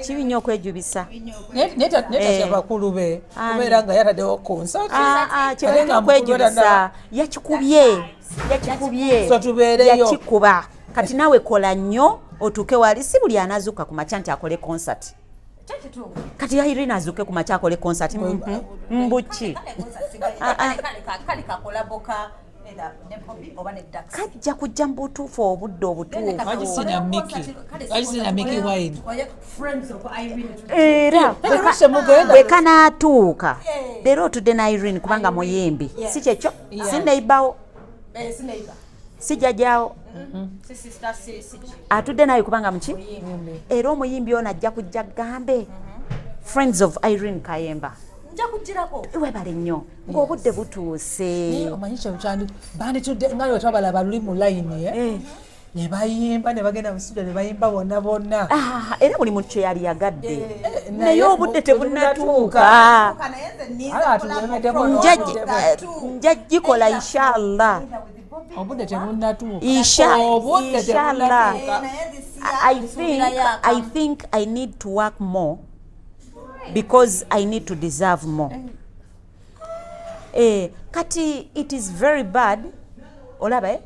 kibi nnyo okwejubisa. Naye tatya bakulu be kubeera nga yataddewo concert. Ah, ah, Ate kyebalina nga mukulu okwejubisa. Yakikubye, yakikubye. So tubeereyo. Yakikuba, kati naawe kola nnyo otuuke wali. Si buli anazuuka ku makya nti akole concert. Kyo kituufu. Kati Irene azuuke ku makya akole concert, mbuki? Kale concert singa- Ah, ah. kale ka collabo ka either ne Bobby oba ne Dax. Kajja kujja mu butuufu, obudde obutuufu. Lwaki sina Mickey? Lwaki sina Mickey Wine? Friends of Irene. Era Lwaki temugenda? bwe kanaatuuka, leero otudde ne Irene kubanga muyimbi, si kyekyo? Si neighbour, Eh, si neighbor. si jjajjaawo. Si sister, si ki. Atudde naye kubanga muki, era omuyimbi ono ajja kujja gambe, "Friends of Irene Kayemba." Nja kugirako. Webale nnyo ng'obudde butuuse. Naye omanyi kyo kyandi banditudde nga lwe twabalaba luli mu layini, eh? Eh. Ne bayimba, ne bagenda mu studio ne bayimba bonna bonna. Ah, era buli muntu kye yali yagadde, Eh, naye obudde tebunnatuuka. Naye nze nninze Ala, collabo atulemeddeko. from Nja gikola, inshallah. Either with Bobby Obudde tebunnatuuka. Obudde Inshallah. tebunnatuuka. Naye this year, I think I need to work more because I need to deserve more. Eh, kati it is very bad, olaba, eh?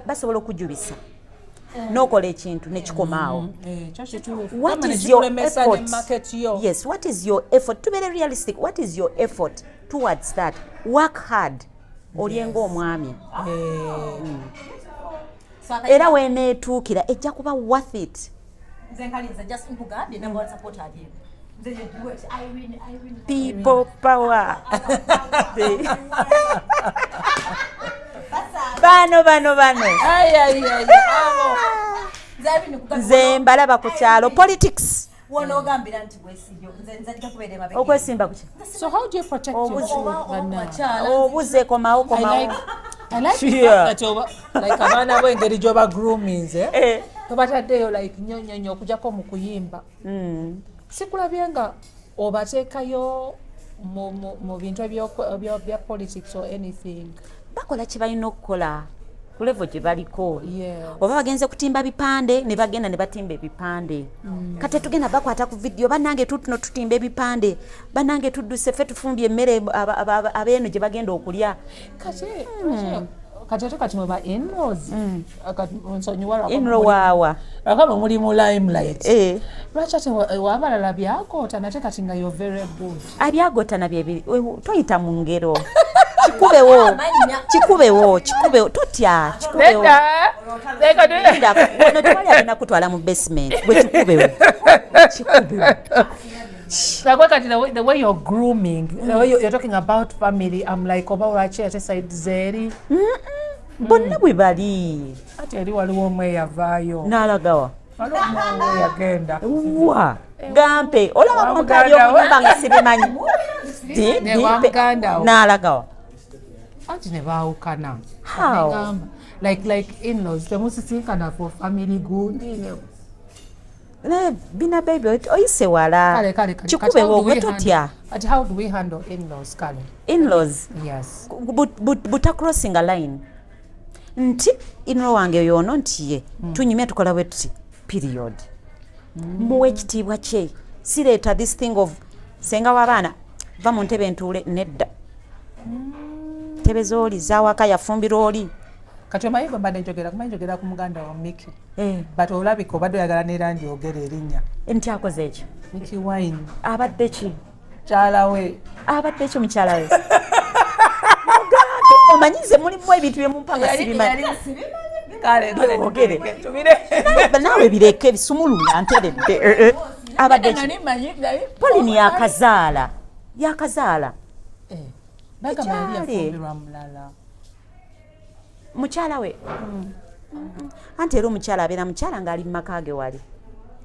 Basobola okujubisa n'okola ekintu nekikomaawo. Eh, kyo kituufu. What Gamba ne is your kikulemesa ne effort? market yo. Yes, what is your effort? To be very realistic, what is your effort towards that? Work hard, olyenga omwami. Eh, Era weneetuukira ejja kuba worth it. Nze nkalinze, just nkugambye number one support ali eno. People power. Bano bano bano. Ai, ai, ai, abo. Nze mbalaba ku kyalo politics. Wonogambira nti wesibye, nze nzajja kubeera emabega. Okwesimba kuki? So how do you protect Obuzi. your banana? Obuze komawo I komawo. like I like the Yeah. fact that oba like abaana bo engeri gy'oba groominze Eh. tobataddeyo like nnyo nnyo nnyo okujjako mu kuyimba. Sikulabye nga obateekayo mu bintu bya politics or anything. Bakola kye balina okukola ku level gye baliko. Yes. Oba bagenze kutimba bipande ne bagenda ne batimba ebipande. Kati tetugenda bakwata ku vidiyo, bannange tutuno tutimba ebipande, bannange tudduse, ffe tufumbye emmere abeeno gye bagenda okulya. Kati ate kati mwe ba in-laws, kati nsonyiwa lwako In-law waawa? Lwako mwe muli mu limelight. Eh. Lwaki ate wabalala byagoota nate kati nga you're very good? Abyagotana byebiri, toyita mu ngero, kikubewo, kikubewo, kikubewo, totya, kikubewo. Linda, wano tewali agenda kutwala mu basement, gwe kikubewo, kikubewo. Like kati the way you're grooming, the way you're talking about family, I'm like, oba lwaki ate side zeeri? Bonna bwe bali. Ati eri waliwo omwe eyavaayo. N'alagawa? Waliwo omwe eyagenda. Wa gampe olaba Wa mumpali muganda we. okuyimba nga sibimanyi. Ne wa muganda we. N'alagawa? Anti ne baawukana. How? Negamba, like in-laws temusisinkana for family gundi? Ne, bina baby, oyise wala. Kale kale kale. Kikubewo, gwe totya. But how do we handle in-laws, kale? In-laws? Yes. Buta crossing a line nti in-law wange yono nti ye tunyumya tukola bwe tuti, period. Muwe ekitiibwa kye. Sireeta this thing of senga w'abaana, va mu ntebe ntuule. Nedda, ntebe z'oli zawaka, yafumbira oli. Kati omanyi gwe mbadde njogera, kumanyi njogera ku muganda wa Miki. Eh. But olabika obadde oyagala neera njogera erinnya. Nti akoze ekyo? Miki Wine. Abadde ki? Kyala we. Abadde ki mukyala we? Mugambe, omanyi nze mulimu ebintu byemumpa nga sibimanyi. Kale. Byogere. Tubire. Naawe bireke, bisumulula nteredde. Eh, eh. Abadde ki? Pauline yakazaala, yakazaala. Bagamba yali Ekyali. yafumbirwa mulala. Mukyala we. Anti era omukyala abeera mukyala ng'ali mu maka ge wali.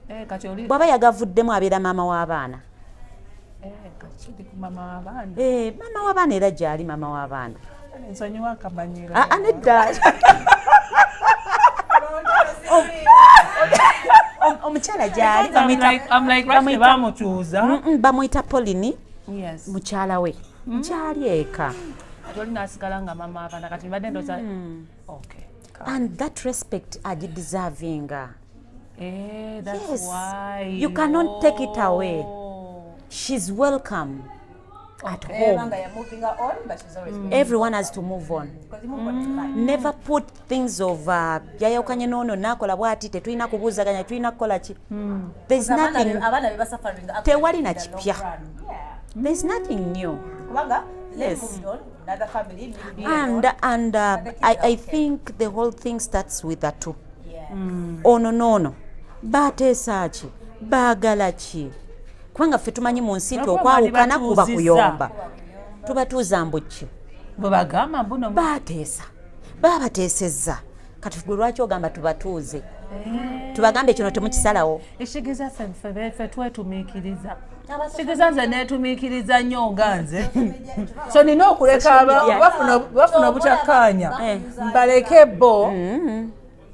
Eh, kati oli Bw'aba yagavuddemu abeera maama w'abaana. Eh, kati oli ku mama w'abaana. Eh, maama w'abaana era gyali maama w'abaana. Nsonyiwa akamanyiro. Ah, ah, nedda. Omukyala gyali I'm like, lwaki tebamutuuza? Bamuyita Pauline. Yes. Mukyala we mukyali eka. Kati oli n'asigala nga mama abaana, kati mbadde ndowooza, okay. And that respect agideservinga. Eh, that's Yes. why. You cannot take it away. Oh. She's welcome at Eba home. nga ya moving on, but she's always been. Everyone has to move on. Because you move on in life. Never put things of yayawukanye n'ono nakola bwati, tetulina kubuuzaganya, tulina kukola ki. There's Abaana nothing abaana be basuffering actually Tewali na in the long kipya. run. Yeah. There's nothing new. Kubanga they Yes. moved on, another family moved And on. and But the kids are I okay. think the whole thing starts with the two. Yeah. Ono noono bateesa ki, baagala ki? Kubanga ffe tumanyi mu nsi nti Lwakuba okwawukana kuba batuuzizza. kuyomba. Tubatuuza mbu ki? Bwe bagamba mbuno Bateesa, babateesezza, kati gwe lwaki ogamba tubatuuze, tubagambe kino temukisalawo? Ekitegeeza ffe twetumiikiriza, kitegeeza nze neetumiikiriza nnyo nga nze, so nina okuleka bafuna obutakkaanya. Eh. Mbaleke bo,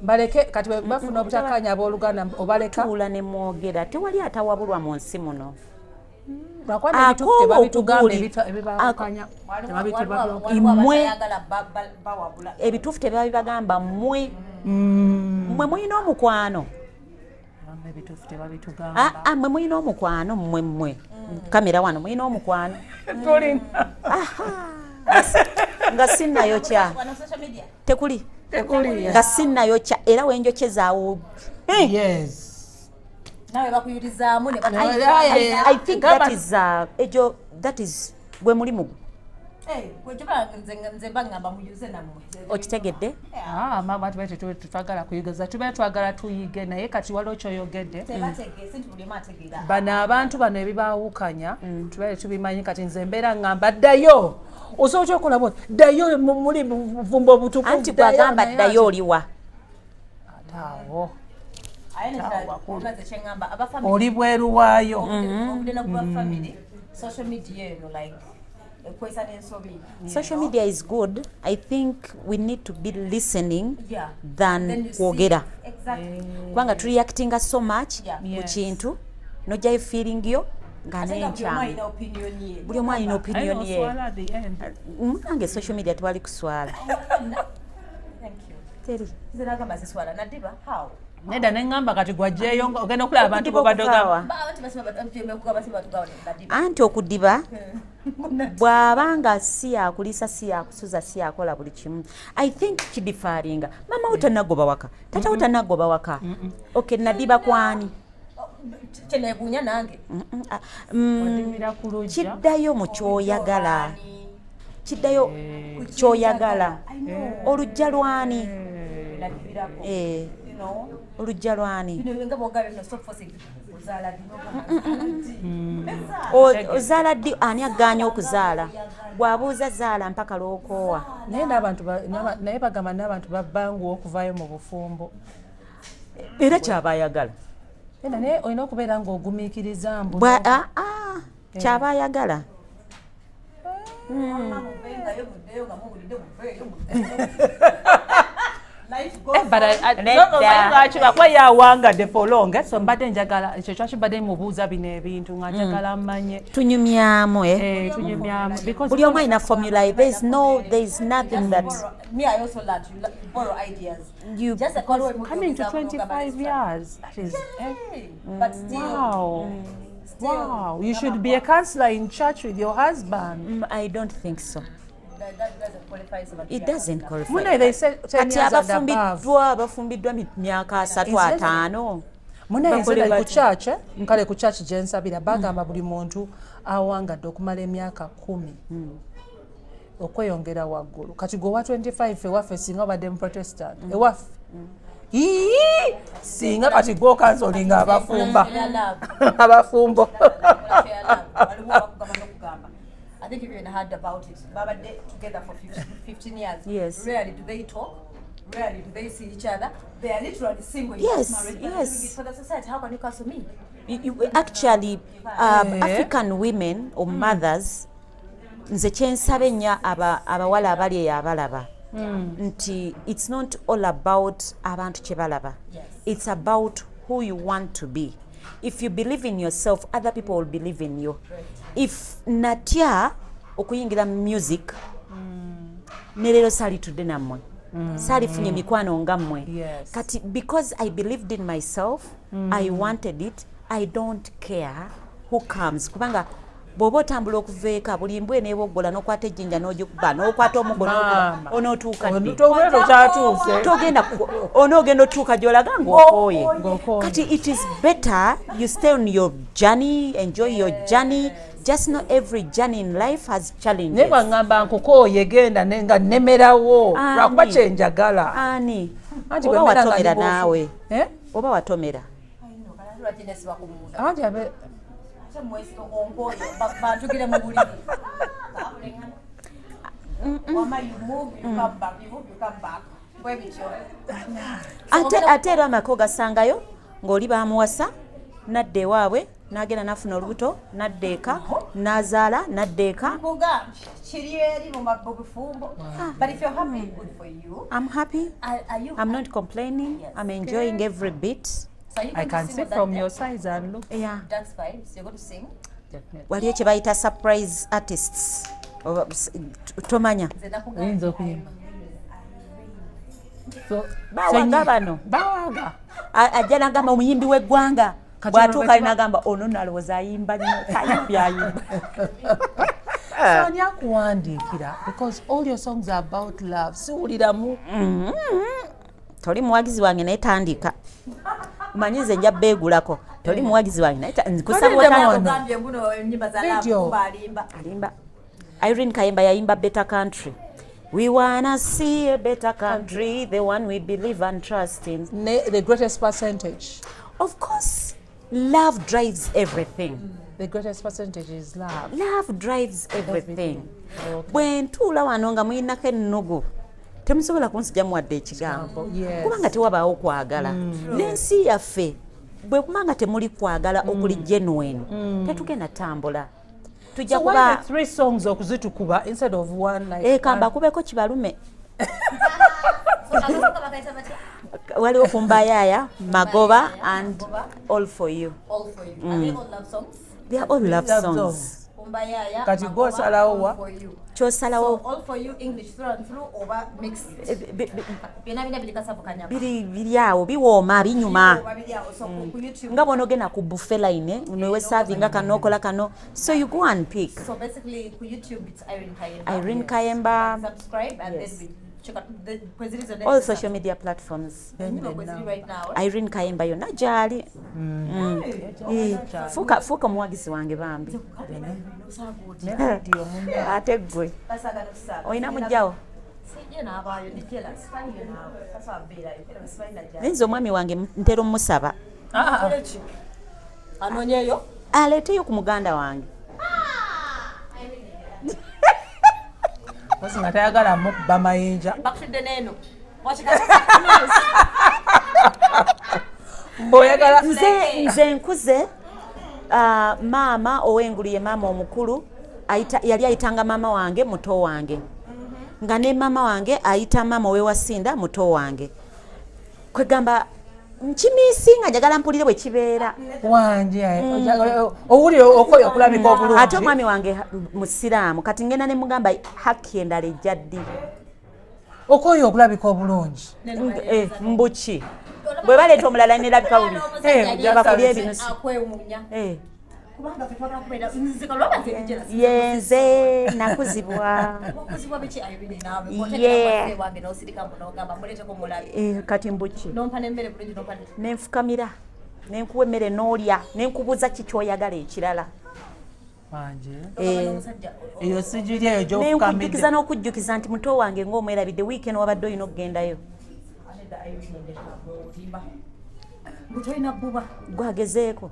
mbaleke. Kati bwe bafuna obutakkaanya abooluganda obaleka? Tuula ne mwogera, tewali atawabulwa mu nsi muno. Lwakuba n'ebituufu Akoowa tebabitugamba, ebibawukanya Waliwo Mmwe- abatayagala bawabula. Ebituufu tebabibagamba. Mmwe mmwe mulina omukwano. Ebituufu tebabitugamba. Ah, ah, mmwe mulina omukwano, mmwe mmwe kamera wano mulina omukwano. Tulina. Nga sinnayokya. Wano social media. Tekuli. Tekuli. Nga sinnayokya era wenjokyezaawo. Yes. Nawe bakuyulizaamu ne I think that is egyo, that is gwe mulimu gwo. Eh, gwe kyoba nze mba ngamba muyuze nammwe. Okitegedde? Ah, maama, tuba tetwagala kuyigeza, tubeera twagala tuyige, naye kati waliwo kyoyogedde. Tebategeese nti buli omu ategeera. Bano abantu bano ebibaawukanya tubeere tubimanyi. Kati nze mbeera ŋŋamba, ddayo, osobola kyokola bwoti, ddayo muli bufumbo obutukuvu. Anti gwagamba ddayo, oliwa? Ate awo Aye nekirala, maze kyeŋŋamba aba family oli bweru waayo. Okugenda kuba family, social media eno like ekwesa n'ensobi. Social media is good. I think we need to be listening Then than you see- kwogera, Exactly. kubanga tureactinga so much ku kintu, nojjayo feeling yo nga Ate nga buli omu nenkyamu. alina opinion ye. Buli omu alina opinion ye. Oswala at the end. Munange, social media tewali kuswala. Thank you. Teri. Nze nagamba siswala nadiba how. Nedda, neŋŋamba kati gwajjeeyo ogenda okulaba abantu Okudiba bwebadoga. okuvaawa. Ba abantu basima batugaba nadiba. Anti okudiba, bw'aba nga si yakuliisa, si yakusuza, si yakola buli kimu, I think kidifaaringa. Mama wo tanagoba waka, tata wo tanagoba waka, ok, nadiba kwani? Kyenegunya nange. Odibira ku lujja. Kiddayo mu kyoyagala, kiddayo kyoyagala. Olujja lwani? Nadibirako. Eh, You know. olujja lwani? Bino nga bwogambye bino, stop forcing people. Ozaala ddi? Ozaala ddi? Ani agaanya okuzaala? Bw'abuuza zaala mpaka lwokoowa. Naye n'abantu naye bagamba n'abantu babanguwa okuvaayo mu bufumbo. Era kyaba ayagala. Era naye olina okubeera ng'ogumiikiriza mbu Ah, ah, kyaba ayagala. Muvengayo muddeyo nga muwulidde, muveeyo muddeyo. Life goes Eh, but Nedda. no, no, lwaki bakuba yawangadde for long, eh, so mbadde njagala ekyo kyaki mbadde mubuuza bino ebintu nga njagala mmanye. Tunyumyamu, eh? Eh, tunyumyamu because Buli omu alina formula. There's nothing that Me, I also learned you borrow ideas. Just like waliwo Coming to 25 years, that is, eh, But still, wow. still, Wow, you should be a counselor in church with your husband. I don't think so. That doesn't qualify someone to It be a doesn't counselor. qualify. Mune, they say 10 Kati years and above. abafumbiddwa myaka 30, 50. Munaye, Bakole nze ku batya? church, eh, nkale ku church gye nsabira bagamba buli muntu awangadde okumala emyaka 10 okweyongera waggulu. Kati gwe owa 25, ewaffe singa obadde mu Protestant, ewaffe ii singa kati gwe okansolinga abafumba Share love. abafumbo. Share love. Waliwo abakugamba n'okugamba. I think you've even heard about it. Babadde together for 15 years. Rarely do they talk. Rarely do they see each other. They are literally single in this marriage, but they're doing it for the society. How can you cancel me? Actually, African women or mothers, nze kyensaba ennyo abawala abali eyo abalaba nti it's not all about abantu kye balaba. It's about who you want to be. If you believe in yourself, other people will believe in you. If natya okuyingira mu music, ne leero saalitudde nammwe, saalifunye emikwano nga mmwe. Kati because I believed in myself, I wanted it, I don't care who comes, kubanga bw'oba otambula okuva eka, buli mbwa eneeboggola, n'okwata ejjinja n'ogikuba, n'okwata omuggo n'okuba, Maama. onootuuka ddi? Togenda, tokyatuuse. Togenda onoogenda otuuka gy'olaga ng'okooye. Ng'okooye. Kati it is better you stay on your journey, enjoy your journey. Just know every journey in life has challenges. Naye bwaŋŋamba nkukooye, genda nga nnemerawo Ani? lwakuba kyenjagala. Ani? Anti Oba bwe mbeera nga watomera ndi bwofu. naawe. Eh? Oba watomera. I know, kati ate lwaki nesiba ku muntu? Anti Ate mwesiba onkooye, bantugire mu buliri. Wama, you move, you come back, you move, you come back. Bwe bityo. Ate era amaka ogasangayo ng'oli bamuwasa, nadda ewaabwe, n'agenda n'afuna olubuto, nadda eka, n'azaala, nadda eka. Nkugambye, kiri eri mu bufumbo. But if you're happy, good for you. I'm happy. Are you I'm not complaining. I'm enjoying every bit. So are you I going to can sing see on that from day? your size and look. Yeah. Dance Vibes, you're going to sing? Definitely. Waliyo kye bayita surprise artists. Oba, tomanya. Nze nakugambye. Oyinza okuyimba. Bawaga bano. Bawaga. Ajja nagamba omuyimbi w'eggwanga. Kati Bw'atuuka olwo ali nagamba ono nalowooza ayimba nnyo, tayimbi, ayimba. So ani akuwandiikira? Because all your songs are about love. Siwuliramu. Toli muwagizi wange, naye tandika omanyi nze nja beegulako. Toli muwagizi wange, naye nkusaba Tolidde otandike. wano. Ogambye nguno ennyimba za love Video. kuba alimba. Alimba. Irene Kayemba yayimba Better Country. We wanna see a better country, the one we believe and trust in. The greatest percentage. Of course, love drives everything. The greatest percentage is love. Love drives everything. Bwe ntuula wano nga mulinako ennugu, temusobola kunsijamu wadde ekigambo. Kubanga tewabaawo kwagala. N'ensi yaffe bwe kubanga temuli kwagala okuli genuine, tetugenda tambula. Tujja So why kuba the three songs okuzitukuba instead of one like Kamba kubeko kibalume. Waliwo Kumbayaya, Magoba and All For You. All For You. Are they all love songs? They are all love Love songs. songs. Kumbayaya, Kati Magoba, gw'osalawo All wa? For You. Kyosalawo. So, All For You English through and through oba mixed? Byonna bina biri kasavu kanyama. Biri awo biwooma binyuma. Oba biri awo. So ku YouTube. Nga bw'onoogenda ku buffet line, newe servinga kano okola kano. So you go and pick. So basically ku YouTube it's Irene Kayemba. Irene Kayemba. Subscribe and then we check out the kweziri zonna. All social media platforms. Enyimba kweziri right now. Irene Kayemba yonna gy'ali. Fuuka omuwagizi wange bambi. Ate ggwe. Olina mujjawo? Nze omwami wange ntera omusaba. Anonyeyo? Aleeteyo ku muganda wange. Kosi nga tayagala mukuba mayinja. Bakutudde n'eno. Mbw'oyagala Nze nkuze maama ow'engulu ye maama omukulu yali ayitanga maama wange muto wange. Nga ne maama wange ayita maama ow'ewasinda muto wange. Kwegamba nkimiisi nga njagala mpulire bwe kibeera. Wanje, owulire okoye okulabika obulungi. Ate omwami wange musiraamu kati ngenda ne mugamba haki endala ejja ddi. Okoye okulabika obulungi. Mbuki. Bwe baleeta omulala nerabika bubi. Bakulya ebinusu. Kubanga ffe twagala kubeera nze kalwaba nze ndi jealous. Yenze nakuzibwa. Wakuzibwa biki Irene naawe? Yeah. Wange n'osirika mbu n'ogamba muleeteko mulabe. Kati mbuki. Nompa n'emmere bulungi nompa ne- Nenfukamira. Nenkuwa emmere n'olya. Nenkubuuza ki ky'oyagala ekirala. Wanje. N'omusajja Eyo sigiri eyo gy'ofukamidde. Nenkujjukiza n'okujjukiza nti muto wange ng'omwerabidde weekend wabadde olina okugendayo. Anedda Irene ndeka olimba. Mbu tolina bbuba. Gwagezeeko.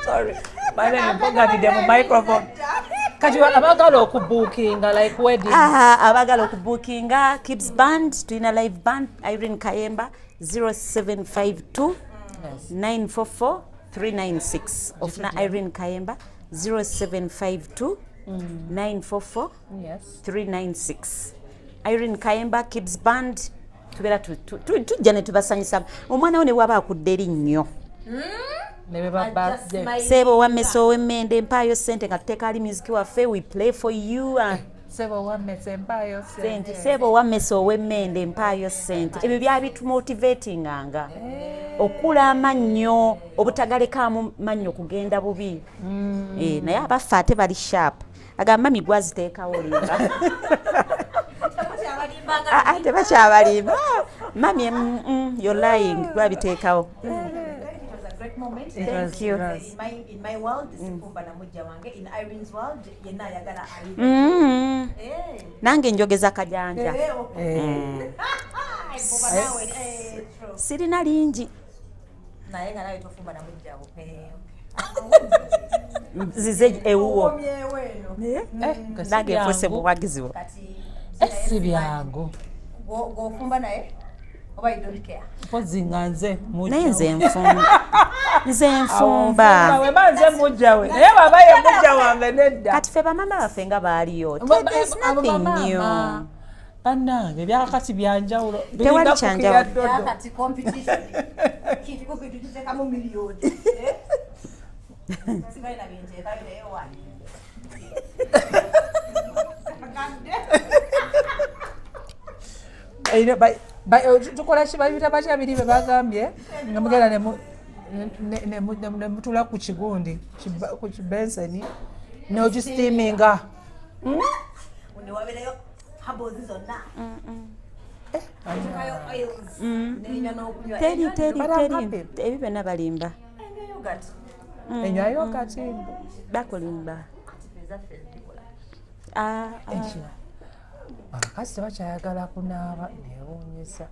Sorry. Bale mpoganidde mu microphone. Kati abaagala okubuukinga like wedding. Abaagala okubuukinga Kibs Band, tulina live band Irene Kayemba 0752 944 396. Ofuna Irene Kayemba 0752 944 396. Irene Kayemba Kibs Band tubeera tujja ne tubasanyusa. Omwana wo ne bw'aba akudde erinnyo. Ne beba birthday. Sebo wammese ow'emmende mpaayo ssente nga tuteeka ali music waffe, we play for you. Sebo wammese mpaayo ssente. Sebo wammese ow'emmende mpaayo ssente. Ebyo byabitumotivatinganga. Okula amannyo, obutagalekaamu mannyo kugenda bubi. Naye abaffe ate bali sharp. Agamba mami gwaziteekawo olimba. Tebakyabalimba. Mami, you're lying, gwabiteekawo. Moment. Thank you. In my world, sifumba na mujja wange. In Irene's world, yenna ayagala Irene. Nange njogeza kajanja. Sirina lingi. Naye nga nawe tofumba na mujja wo. Nzize ewuwo. Nange nfuuse muwagizi wo. Si byangu. Gw'ofumba naye? Oba you don't care? Mpozi nga nze mujja. Naye nze nfumba. Nze nfumba. Weba nze mujja we. Naye baba ye mujja wange nedda. Kati ffe bamama baffe nga baaliyo. There's nothing new. Bannange ebyakati byanjawulo. Tewali kyanjawulo. Byakati competition. Kintu kintu kiteekamu miliyoni. Sibalina binteekayo naye wani. Tukola ki babiyita batya biri bye bagambye nga mugenda ne mutula ku kigundi ku kibenseni n'ogisteaminga. Ne wabeerayo herbals zonna. Oteekayo oils, n'enywa n'okunywa. Teri, teri, But I'm teri. happy. Ebyo byonna balimba. Enywa yogurt. Enywayo katimbo. Bakulimba. Ah, ah. Ekira abakazi tebakyayagala kunaaba, newuunyisa.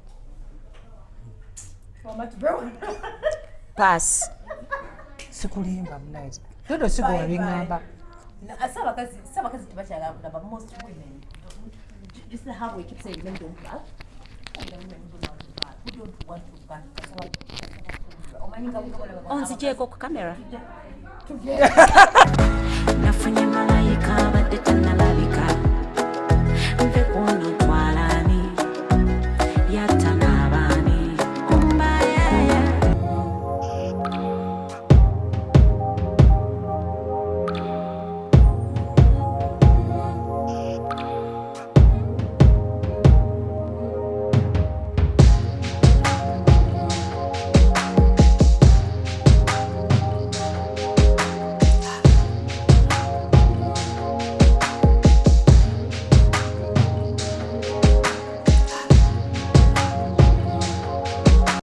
Pass. Sikulimba munaye, dodo sigoba biŋŋamba. Saabakazi tebakyagala kunaba. Most women, just how we keep saying men don't bath, and the women who don't want to bath, who don't want to bath. Omanyi nga Onzigyeko ku kamera. Nafunye malayika abadde tannalabika.